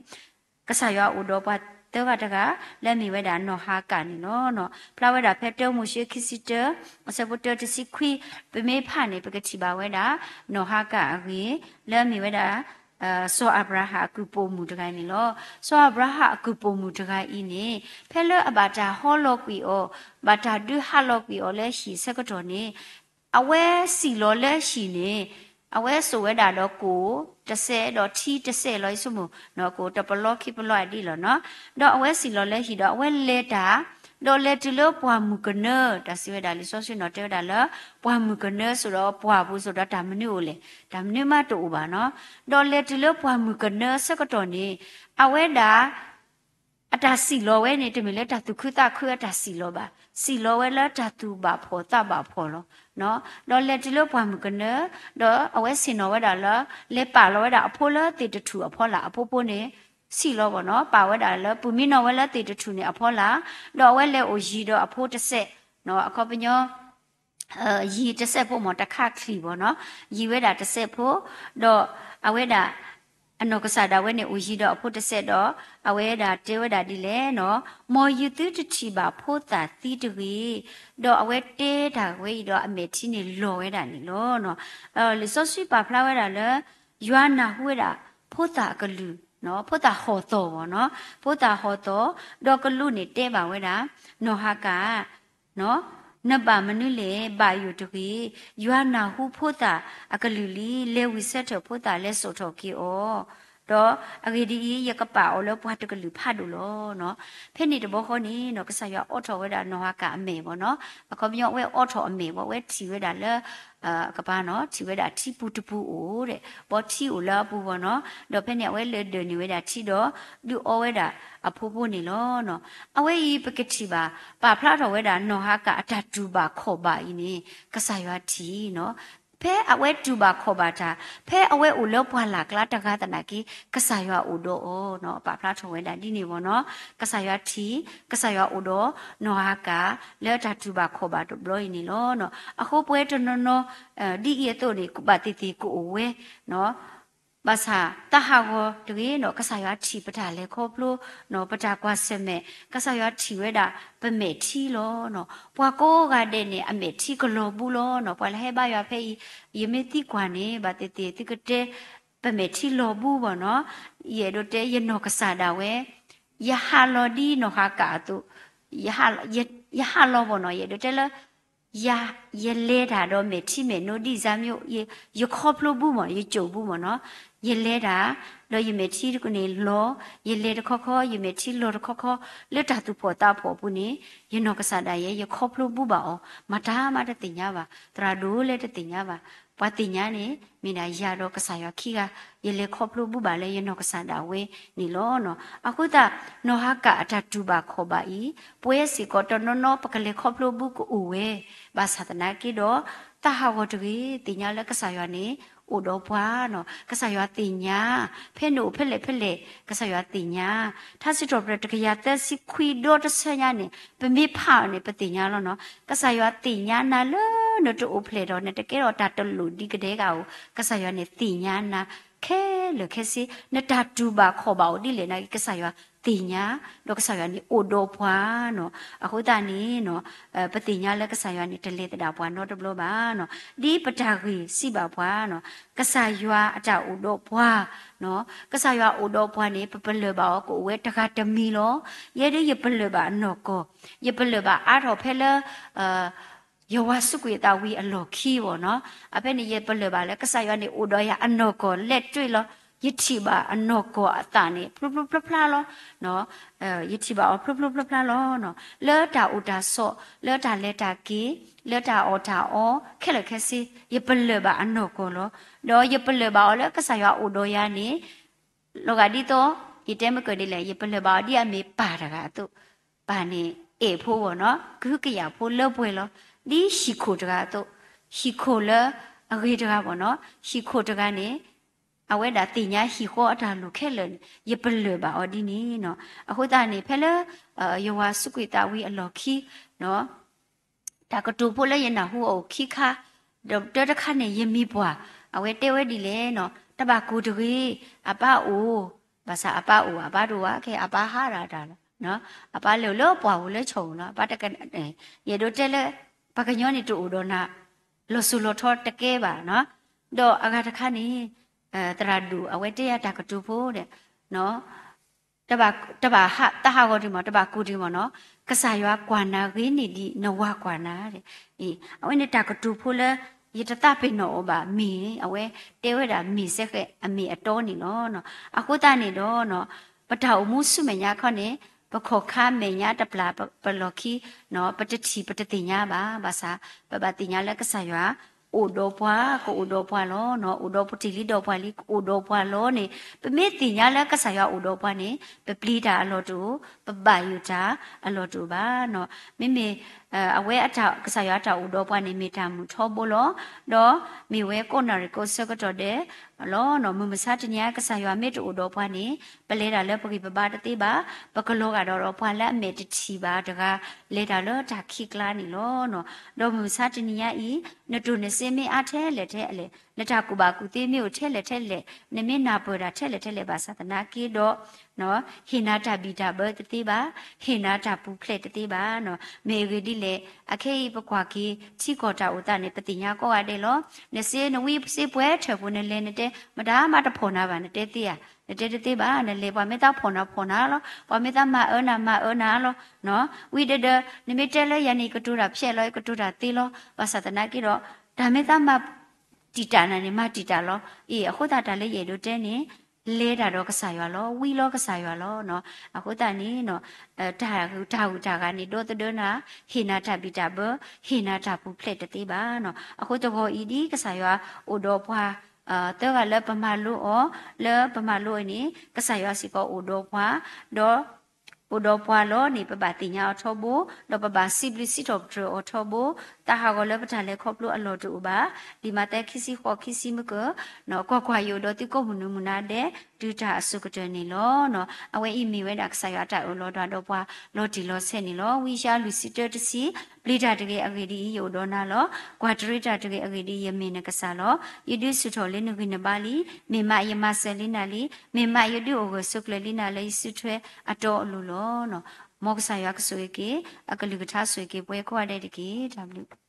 ကစၢ်ယွၤအိၣ်ဒီးပှၤသၢဂၤတဂၤ လၢမ့ၢ်ဝဲဒၣ်နီၢ်ဟၤကၣ်န့ၣ်လီၤ. ဖျါဝဲဒၣ်ဖဲတၢမိၤၡ့ခံဆံတၢ အဆၢဖိတၢတဆံခွံ, ပမ့ၢ်ဖးန့ၣ် ပကထံၣ်ဘၣ်ဝဲဒၣ် နီၢ်ဟၤကၣ်အဂ့ၢ် လၢအမ့ၢ်ဝဲဒၣ် စီၤအၤဘြၤဟၣ်အကုၢ်ပိာ်မုၣ်တဂၤန့ၣ်လီၤ. စီၤအၤဘြၤဟၣ်အကုၢ်ပိာ်မုၣ်တဂၤအံၤန့ၣ် ဖဲလၢအဘၣ်တၢ်ဟီလီၤကွံာ်အီၤ, ဘၣ်တၢ်ဒုးဟးလီၤကွံာ်အီၤလၢဟံၣ်ဆၢကတီၢ်န့ၣ် အဝဲစံၣ်လီၤလၢဟံၣ်န့ၣ် အဝဲစိာ်ဝဲဒၣ်ဒီးကိၣ်တစဲးဒီးထံတစဲးလီၤ ယဆိကမိၣ်, ကိၣ်တပလီခံပလီအဒ်လီၤနီၤ. ဒီးအဝဲစံၣ်လီၤလၢဟံၣ်ဒီးအဝဲလဲၤတၢ်, ဒီးလဲၤတုၤလၢပှၢ်မုၢ်ကနၢ, တၢ်စံးဝဲဒၣ်လံာ်စီဆှံနီၤ တဲဝဲဒၣ်လၢ ပှၢ်မုၢ်ကနၢစိၤဒီးပှၢ်ပူၤစိၤဒီးတၢ်မနုၤအိၣ်လဲၣ်, တၢ်မနုၤမးတအိၣ်ဘၣ်နီၤ. ဒီးလဲၤတုၤလၢပှၢ်မုၢ်ကနၢဆၢကတီၢ်န့ၣ် အဝဲဒၣ် အတၢ်စံၣ်လီၤဝဲန့ၣ် တမ့ၢ်လၢတၢ်သူၣ်ခုသးခုအတၢ်စံၣ်လီၤဘၣ်, စံၣ်လီၤဝဲလၢတၢ်သူၣ်ဘၣ်ဖှီၣ်သးဘၣ်ဖှီၣ်လီၤ. ဒီးလဲၤတုၤလၢပှၢ်မုၢ်ကနၢ, ဒီးအဝဲဆ့ၣ်နီၤဝဲဒၣ်လၢ လဲၤပာ်လီၤဝဲဒၣ်အဖိလၢသ့ၣ်တထူၣ်အဖီလာ်အဖိဖိန့ၣ် ဆံၣ်လီၤဘၣ်နီၤ, ပာ်ဝဲဒၣ်လၢ ပူၤမံနီၤဝဲလၢသ့ၣ်တထူၣ်န့ၣ်အဖီလာ်, ဒီးအဝဲလဲၤအိၣ်ယံၤဒီးအဖိတစဲး, အခီပညီ ယံၤတစဲးဖိမ့ၢ်တခါချံၣ်ဘၣ်နီၤ, ယံၤဝဲဒၣ်တစဲးဖိ, ဒီးအဝဲဒၣ် အနီၢ်ကစၢ်ဒၣ်ဝဲန့ၣ်အိၣ်ယံၤဒီးအဖိတစဲးဒီး အဝဲဒၣ်တဲဝဲဒၣ်ဒ်လဲၣ်နီၤ, မ်ယသုတထံၣ်ဘၣ်ဖိသၣ်သံတဂ့ၤ, ဒီးအဝဲတဲတၢ်ဝဲအံၤဒီးအမဲာ်ထံန့ၣ်လီၤဝဲဒၣ်န့ၣ်လီၤ. လံာ်စီဆှံပာ်ဖျါဝဲဒၣ်လၢ ယွၤနၢ်ဟူဝဲဒၣ် ဖိသၣ်အကလုၢ်, ဖိသၣ်ဟီၣ်သီၣ်ဘၣ်နီၤ, ဖိသၣ်ဟီၣ်သီၣ်, ဒီးကလူးန့ၣ်တဲဘၣ်ဝဲဒၣ် နီၢ်ဟၤကၣ် နဘၣ်မနုၤလဲၣ်, ဘၣ်ယိၣ်တဂ့ၤ, ယွၤနၢ်ဟူဖိသၣ်အကလုၢ်လံ, လဲၤဝံၣ်ဆၢထၢၣ်ဖိသၣ်လဲၤစိာ်ထီၣ်က့ၤအီၤ, ဒီးအဂ့ၢ်ဒ်အံၤ, ယကပာ်အီၤလၢပှၤတကလုာ်ဖးဒိၣ်လီၤ. ဖဲန့ၣ်တဘျီဃီန့ၣ်နီၤ ကစၢ်ယွၤအိးထီၣ်ဝဲဒၣ်နီၢ်ဟၤကၣ်အမဲာ်ဘၣ်နီၤ, အခီပညီအဝဲအိးထီၣ်အမဲာ်ဘၣ်, အဝဲထံၣ်ဝဲဒၣ်လၢ ကပၤနီၤ, ထံၣ်ဝဲဒၣ်ထံပူၤတပူၤအိၣ်ဒီး ဘီထံအိၣ်လၢအပူၤဘၣ်နီၤ, ဒီးဖဲန့ၣ်အဝဲလဲၤဒၢးန့ၢ်ဝဲဒၣ်ထံဒီး ဒုးအီဝဲဒၣ်အဖိဖိန့ၣ်လီၤ. အဝဲအံၤပကထံၣ်ဘၣ် ပာ်ဖျါထီၣ်ဝဲဒၣ်နီၢ်ဟၤကၣ်အတၢ်တူၢ်ဘၣ်ခီၣ်ဘၣ်အံၤန့ၣ် ကစၢ်ယွၤထံၣ်နီၤ, ဖဲအဝဲတူၢ်ဘၣ်ခီၣ်ဘၣ်တၢ်, ဖဲအဝဲအိၣ်လၢပှၢ်လၢ်ကျါတဂၤသနာ်က့ ကစၢ်ယွၤအိၣ်ဒီးအီၤနီၤ, ပာ်ဖျါထီၣ်ဝဲဒၣ်ဒ်န့ၣ်ဘၣ်နီၤ, ကစၢ်ယွၤထံၣ်, ကစၢ်ယွၤအိၣ်ဒီးနီၢ်ဟၤကၣ် လၢတၢ်တူၢ်ဘၣ်ခီၣ်ဘၣ်တဘျီအံၤန့ၣ်လီၤ. အဃိပဝဲတနီၤနီၤ ဒ်အံၤအသိးန့ၣ် ဘၣ်သ့ၣ်သ့ၣ်ကအိၣ်ဝဲ ဘၣ်ဆၣ်သးဟးဂီၤတဂ့ၤနီၤ, ကစၢ်ယွၤထံၣ်ပတၢ်လဲၤခီဖျိ, ပတၢ်ကွၢ်ဆၢၣ်မဲာ်, ကစၢ်ယွၤထံၣ်ဝဲဒၣ်ပမဲာ်ထံလီၤ. ပှၤကိးဂၤဒဲးန့ၣ် အမဲာ်ထံကလီၤဘၣ်လီၤနီၤ, ပှၤလၢဟဲဘါယွၤဖဲအံၤ, ယမ့ၢ်သံကွၢ်န့ၣ် ဘၣ်သ့ၣ်သ့ၣ်သုကတဲ ပမဲာ်ထံလီၤဘၣ်ဘၣ်နီၤ, ယအဲၣ်ဒိးတဲယနီၢ်ကစၢ်ဒၣ်ဝဲ, ယဟးလီၤဒ်နီၢ်ဟၤကၣ်အသိး, ယဟးလီၤဘၣ်နီၤ, ယအဲၣ်ဒိးတဲလၢ ယလဲၤတၢ်ဒီးမဲာ်ထံမဲာ်နိဒ်စါမ့ၢ်, ယခီဖျိဘၣ်မ့ၢ်, ယကိာ်ဘၣ်မ့ၢ်နီၤ, ယလဲၤတၢ် ဒီးယမဲာ်ထံတကန့ၣ်လီၤ, ယလဲၤတခီခီ ယမဲာ်ထံလီၤတခီခီ, လၢတၢ်သူၣ်ဖှီၣ်သးဖှီၣ်အပူၤန့ၣ် ယနီၢ်ကစၢ်ဒၣ်ယဲ ယခီဖျိဘၣ်ဘၣ်အီၤ, မတၤမးတသ့ၣ်ညါဘၣ်, သရၣ်ဒိၣ်လဲတသ့ၣ်ညါဘၣ်, ပှၤသ့ၣ်ညါန့ၣ် မ့ၢ်ဒၣ်ယၤဒီးကစၢ်ယွၤခံဂၤ, ယလဲၤခီဖျိဘၣ်ဘၣ်လၢယနီၢ်ကစၢ်ဒၣ်ဝဲန့ၣ်လီၤ. အဃိသတး နီၢ်ဟၤကၣ်အတၢ်တူၢ်ဘၣ်ခီၣ်ဘၣ်အံၤ, ပဝဲစ့ၢ်ကီးတနီၤနီၤ ပကလဲၤခီဖျိဘၣ်ကအိၣ်ဝဲ, ဘၣ်ဆၣ်သနာ်က့ဒီး သးဟးဂီၤတဂ့ၤ, သ့ၣ်ညါလၢကစၢ်ယွၤန့ၣ် အိၣ်ဒီးပှၤနီၤ, ကစၢ်ယွၤသ့ၣ်ညါ, ဖဲနအိၣ်ဖဲလဲၣ်ဖဲလဲၣ် ကစၢ်ယွၤသ့ၣ်ညါ, ထါစံးထီၣ်ပတြၢၤတကယၤသၢဆံခွံဒီတဆၢညါန့ၣ် ပမ့ၢ်ဖးအီၤန့ၣ် ပသ့ၣ်ညါလီၤနီၤ, ကစၢ်ယွၤသ့ၣ်ညါနၤလၢနတအိၣ်ဖျဲၣ်ဒီး နတကဲထီၣ်တၢ်တလိၣ်ဒံးကဒဲကအိၣ်, ကစၢ်ယွၤန့ၣ်သ့ၣ်ညါနၤ ခဲလၢာ်ခဲဆ့, နတၢ်တူၢ်ဘၣ်ခီၣ်ဘၣ်အိၣ်ဒ်လဲၣ်န့ၣ် ကစၢ်ယွၤသ့ၣ်ညါ, ဒီးကစၢ်ယွၤန့ၣ်အိၣ်ဒီးပှၤနီၤ, အဃိသတးန့ၣ်နီၤ, ပသ့ၣ်ညါလၢကစၢ်ယွၤန့ၣ် တလဲၤသဒၣ်ပှၤနီတဘျီဘၣ်နီၤ, ဒ်ပတၢ်ဂ့ၢ်စံးဘၣ်ပှၤနီၤ, ကစၢ်ယွၤအတၢ်အိၣ်ဒီးပှၤနီၤ, ကစၢ်ယွၤအိၣ်ဒီးပှၤန့ၣ် ပပလၢၢ်ဘၣ်အီၤကအိၣ်ဝဲတဂၤတမံၤလီၤ, ယဲဒၣ်ယပလၢၢ်ဘၣ်အနီၢ်ကီၢ်, ယပလၢၢ်ဘၣ်အါထီၣ်ဖဲလၢ ယွၤစူးကွံာ်အသးဝံၤအလီၢ်ခံဘၣ်နီၤ, အဖဲန့ၣ် ယပလၢၢ်ဘၣ်လၢကစၢ်ယွၤန့ၣ်အိၣ်ဒီးယၤအနီၢ်ကီၢ်လဲၤတ့ၢ်လီၤ, ယထံၣ်ဘၣ်အနီၢ်ကီၢ်အသးန့ၣ် ဖျိဖျိဖျါဖျါလီၤ, ယထံၣ်ဘၣ်အီၤဖျိဖျိဖျါဖျါလီၤ, လၢတၢ်အိၣ်တၢ်ဆိး, လၢတၢ်လဲၤတၢ်က့ၤ, လၢတၢ်အီၣ်တၢ်အီ, ခဲလၢာ်ခဲဆ့, ယပလၢၢ်ဘၣ်အနီၢ်ကီၢ်လီၤ, ဒီးယပလၢၢ်ဘၣ်အီၤလၢကစၢ်ယွၤအိၣ်ဒီးယၤန့ၣ် လီၤဂာ်ဒ်သိး ယတဲမ့ၢ်ကဒ်လဲၣ်, ယပလၢၢ်ဘၣ်အီၤဒ်အမ့ၢ်ပၢ်တဂၤအသိး, ပၢ်န့ၣ်အဲၣ်ဖိဘၣ်နီၤ, ကဟုကယာ်ဖိလၢပှဲၤလီၤ. ဒ်ဟံၣ်ခိၣ်တဂၤအသိး, ဟံၣ်ခိၣ်လၢအဂ့ၤတဂၤဘၣ်နီၤ, ဟံၣ်ခိၣ်တဂၤန့ၣ် အဝဲဒၣ်သ့ၣ်ညါဟံၣ်ဃီအတၢ်လိၣ်ခဲလၢာ်န့ၣ် ယပလၢၢ်ဘၣ်အီၤဒ်န့ၣ်နီၤ. အဃိသတးန့ၣ် ဖဲလၢ ယွၤစူးကွံာ်သးဝံၤအလီၢ်ခံ တၢ်ကတိၤဖိလၢယနၢ်ဟူအအိၣ်ခံခါ, ဒီးတၢတခါန့ၣ် ယမ့ၢ်ပှၢ်, အဝဲတဲဝဲဒ်လဲၣ်နီၤ, တဘၣ်ကိၢ်တဂ့ၤ, အပၢ်အိၣ်, ဘၣ်ဆၣ်အပၢ်အိၣ် အပၢ်တအိၣ်ဘၣ်ခဲ အပၢ်ဟးဒၣ်တၢ်လီၤ. အပၢ်လဲၤလၢပှၢ်ပူၤလၢဆီၣ်ပူၤလီၤ. အပၢ်တက, ယအဲၣ်ဒိးတဲလၢ ပှၤကညီန့ၣ်တအိၣ်ဒီးနၤ လီၤစိၤလီၤထီတကဲဘၣ်နီၤ. ဒီးအဂၤတခါန့ၣ် သရၣ်ဒိၣ်အဝဲတဲယၤတၢ်ကတိၤဖိဒီး တဘၣ်, တဘၣ်သးဟးဂီၤတဂ့ၤမး, တဘၣ်ကိၢ်တဂ့ၤမးနီၤ, ကစၢ်ယွၤကွၢ်နၤဂ့ၤန့ၢ်ဒံးနဝၤကွၢ်နၤ. အဝဲန့ၣ်တၢ်ကတိၤဖိလၢ ယတသးပ့ၤနီၣ်အီၤဘၣ် မ့ၢ်အဝဲတဲဝဲဒၣ်မ့ၢ်စဲဃဲးအမ့ၢ်အတီန့ၣ်လီၤ. အဃိသတးန့ၣ်ဒီး ပတၢ်အိၣ်မူဆူမဲာ်ညါခီန့ၣ် ပခီၣ်ခါမဲာ်ညါတပျၢ်ပလီၢ်ခံ ပတထံၣ်ပတသ့ၣ်ညါဘၣ်. ဘၣ်ဆၣ် ပဘၣ်သ့ၣ်ညါလၢကစၢ်ယွၤ အိၣ်ဒီးပှၤ ကအိၣ်ဒီးပှၤလီၤ. အိၣ်ဒီးပတ့ၢ်လံဒီးပှၤလံ ကအိၣ်ဒီးပှၤလီၤန့ၣ် ပမ့ၢ်သ့ၣ်ညါလၢကစၢ်ယွၤအိၣ်ဒီးပှၤန့ၣ် ပပျံၤတၢ်အလီၢ်တအိၣ်, ပဘၣ်ယိၣ်တၢ်အလီၢ်တအိၣ်ဘၣ်. မ့မ့ၢ် အဝဲအတၢ် ကစၢ်ယွၤအတၢ်အိၣ်ဒီးပှၤန့ၣ် မ့ၢ်တၢ်မုာ်ထီဘိလီၤ. ဒီးမ့ၢ်ဝဲကိးနၣ်ရံၣ်ကိးဆၢကတီၢ်ဒဲးလီၤ. မုၢ်မဆါတနံၤအံၤ ကစၢ်ယွၤမ့ၢ်တအိၣ်ဒီးပှၤန့ၣ် ပလဲၤတၢ်လၢပဂံၢ်ပဘါတသ့ဘၣ်, ပကလီၤဂာ်ဒီးပှၤလၢအမဲာ်တထံၣ်ဘၣ်တဂၤ လဲၤတၢ်လၢတၢ်ခံးကျါန့ၣ်လီၤ. ဒီးမုၢ်မဆါတနံၤညါအံၤ နတိၢ်နစ့မ့ၢ်အါထဲလဲၣ်ထဲလဲၣ်, နတၢ်ကူၣ်ဘၣ်ကူၣ်သ့မ့ၢ်အိၣ်ထဲလဲၣ်ထဲလဲၣ်, နမ့ၢ်နၢ်ပၢၢ်တၢ်ထဲလဲၣ်ထဲလဲၣ်ဘၣ်ဆၣ်သနာ်က့ဒီး ဟ့ၣ်နၤတၢ်ဘံၣ်တၢ်ဘၢတသ့ဘၣ်, ဟ့ၣ်နၤတၢ်ပူၤဖျဲးတသ့ဘၣ်. မ့ၢ်အဂ့ၢ်ဒ်လဲၣ်, အခဲအံၤပကွၢ်က့ၤ ထံကီၢ်တၢ်အိၣ်သးန့ၣ် ပသ့ၣ်ညါကိးဂၤဒဲးလီၤ. နစ့နဝံစ့ပှဲၤထၢၣ်ပူၤ နလဲၤနတဲ မတၤမးတဖီၣ်နၤဘၣ် နတဲသ့ဧါ, နတဲတသ့ဘၣ်. နလဲၤပှၤမ့ၢ်သးဖီၣ်နၤဖီၣ်နၤလီၤ, ပှၤမ့ၢ်သးမၤအၢနၤမၤအၢနၤလီၤ. ဝံၤဒီးဒီး နမ့ၢ်တဲလၢယၤန့ၣ် ယကတိၤတၢ်ဖျဲးလီၤ ယကတိၤတၢ်သ့လီၤ. ဘၣ်ဆၣ်သနာ်က့ဒီး တၢ်မ့ၢ်သးမၤ တံာ်တာ်နၤန့ၣ် မၤတံာ်တာ်လီၤ. အံၤ အဃိသတးတၢ်လၢယအဲၣ်ဒိးတဲန့ၣ် လဲၤတၢ်ဒီးကစၢ်ယွၤလီၤ, ဝံလီၤကစၢ်ယွၤလီၤ. အဃိသတးန့ၣ် တၢ်ဂုၤတၢ်ဂၤန့ၣ် ဒီသဒၢနၤ, ဟ့ၣ်နၤတၢ်ဘံၣ်တၢ်ဘၢ, ဟ့ၣ်နၤတၢ်ပူၤဖျဲးတသ့ဘၣ်. အဃိတဂီၤအံၤဒ်ကစၢ်ယွၤအိၣ်ဒီးပှၤ သၢဂၤလၢပမၤလိအီၤ, လၢပမၤလိအီၤန့ၣ် ကစၢ်ယွၤစ့ၢ်ကီးအိၣ်ဒီးပှၤ, ဒီး အိၣ်ဒီးပှၤလီၤန့ၣ် ပဘၣ်သ့ၣ်ညါအီၤထီဘိ, ဒီးပဘၣ်စံးဘျုးစံးထီၣ်ပတြၢၤအီၤထီဘိ, သးဟးဂီၤလၢပတၢ်လဲၤခီဖျိအလီၢ်တအိၣ်ဘၣ်. လံာ်မးသဲခံဆံဃိး ခံဆံမုၢ်ကၢၢ်, ကွၢ်ကွၢ်, ယအိၣ်ဒီးသုကိးမုၢ်နံၤမုၢ်နၤဒဲး တုၤတၢ်အစိၤကတၢၢ်န့ၣ်လီၤ. အဝဲအံၤမ့ၢ်ဝဲဒၣ်ကစၢ်ယွၤအတၢ်အၢၣ်လီၤတၢ်ဒီးပှၤလီၤတံၢ်လီၤဆဲးန့ၣ်လီၤ. ဝံယၡါယၤလွံၢ်ဆံတၢတဆံ, ပျံၤတၢ်တဂ့ၤ, အဂ့ၢ်ဒ်အံၤ, ယအိၣ်ဒီးနၤလီၤ. ကွၢ်တရံးတၢ်တဂ့ၤ, အဂ့ၢ်ဒ်အံၤ, ယမ့ၢ်နကစၢ်လီၤ. ယဒုးဆူၣ်ထီၣ်လၢနဂံၢ်နဘါလံ. မ့ၢ်မးယမၤစၢၤလံနၤလံ. မ့ၢ်မးယဒုးအိၣ်ဂၢၢ်ဆိးကျၢၤလံနၤလၢယစုထွဲအတီအလိၤလီၤ. မ်ကစၢ်ယွၤကဆိၣ်ဂ့ၤက့ၤ အကလုၢ်ကထါဆိၣ်ဂ့ၤက့ၤပှၤကိးဂၤဒဲးတက့ၢ်. တၢ်ဘျုး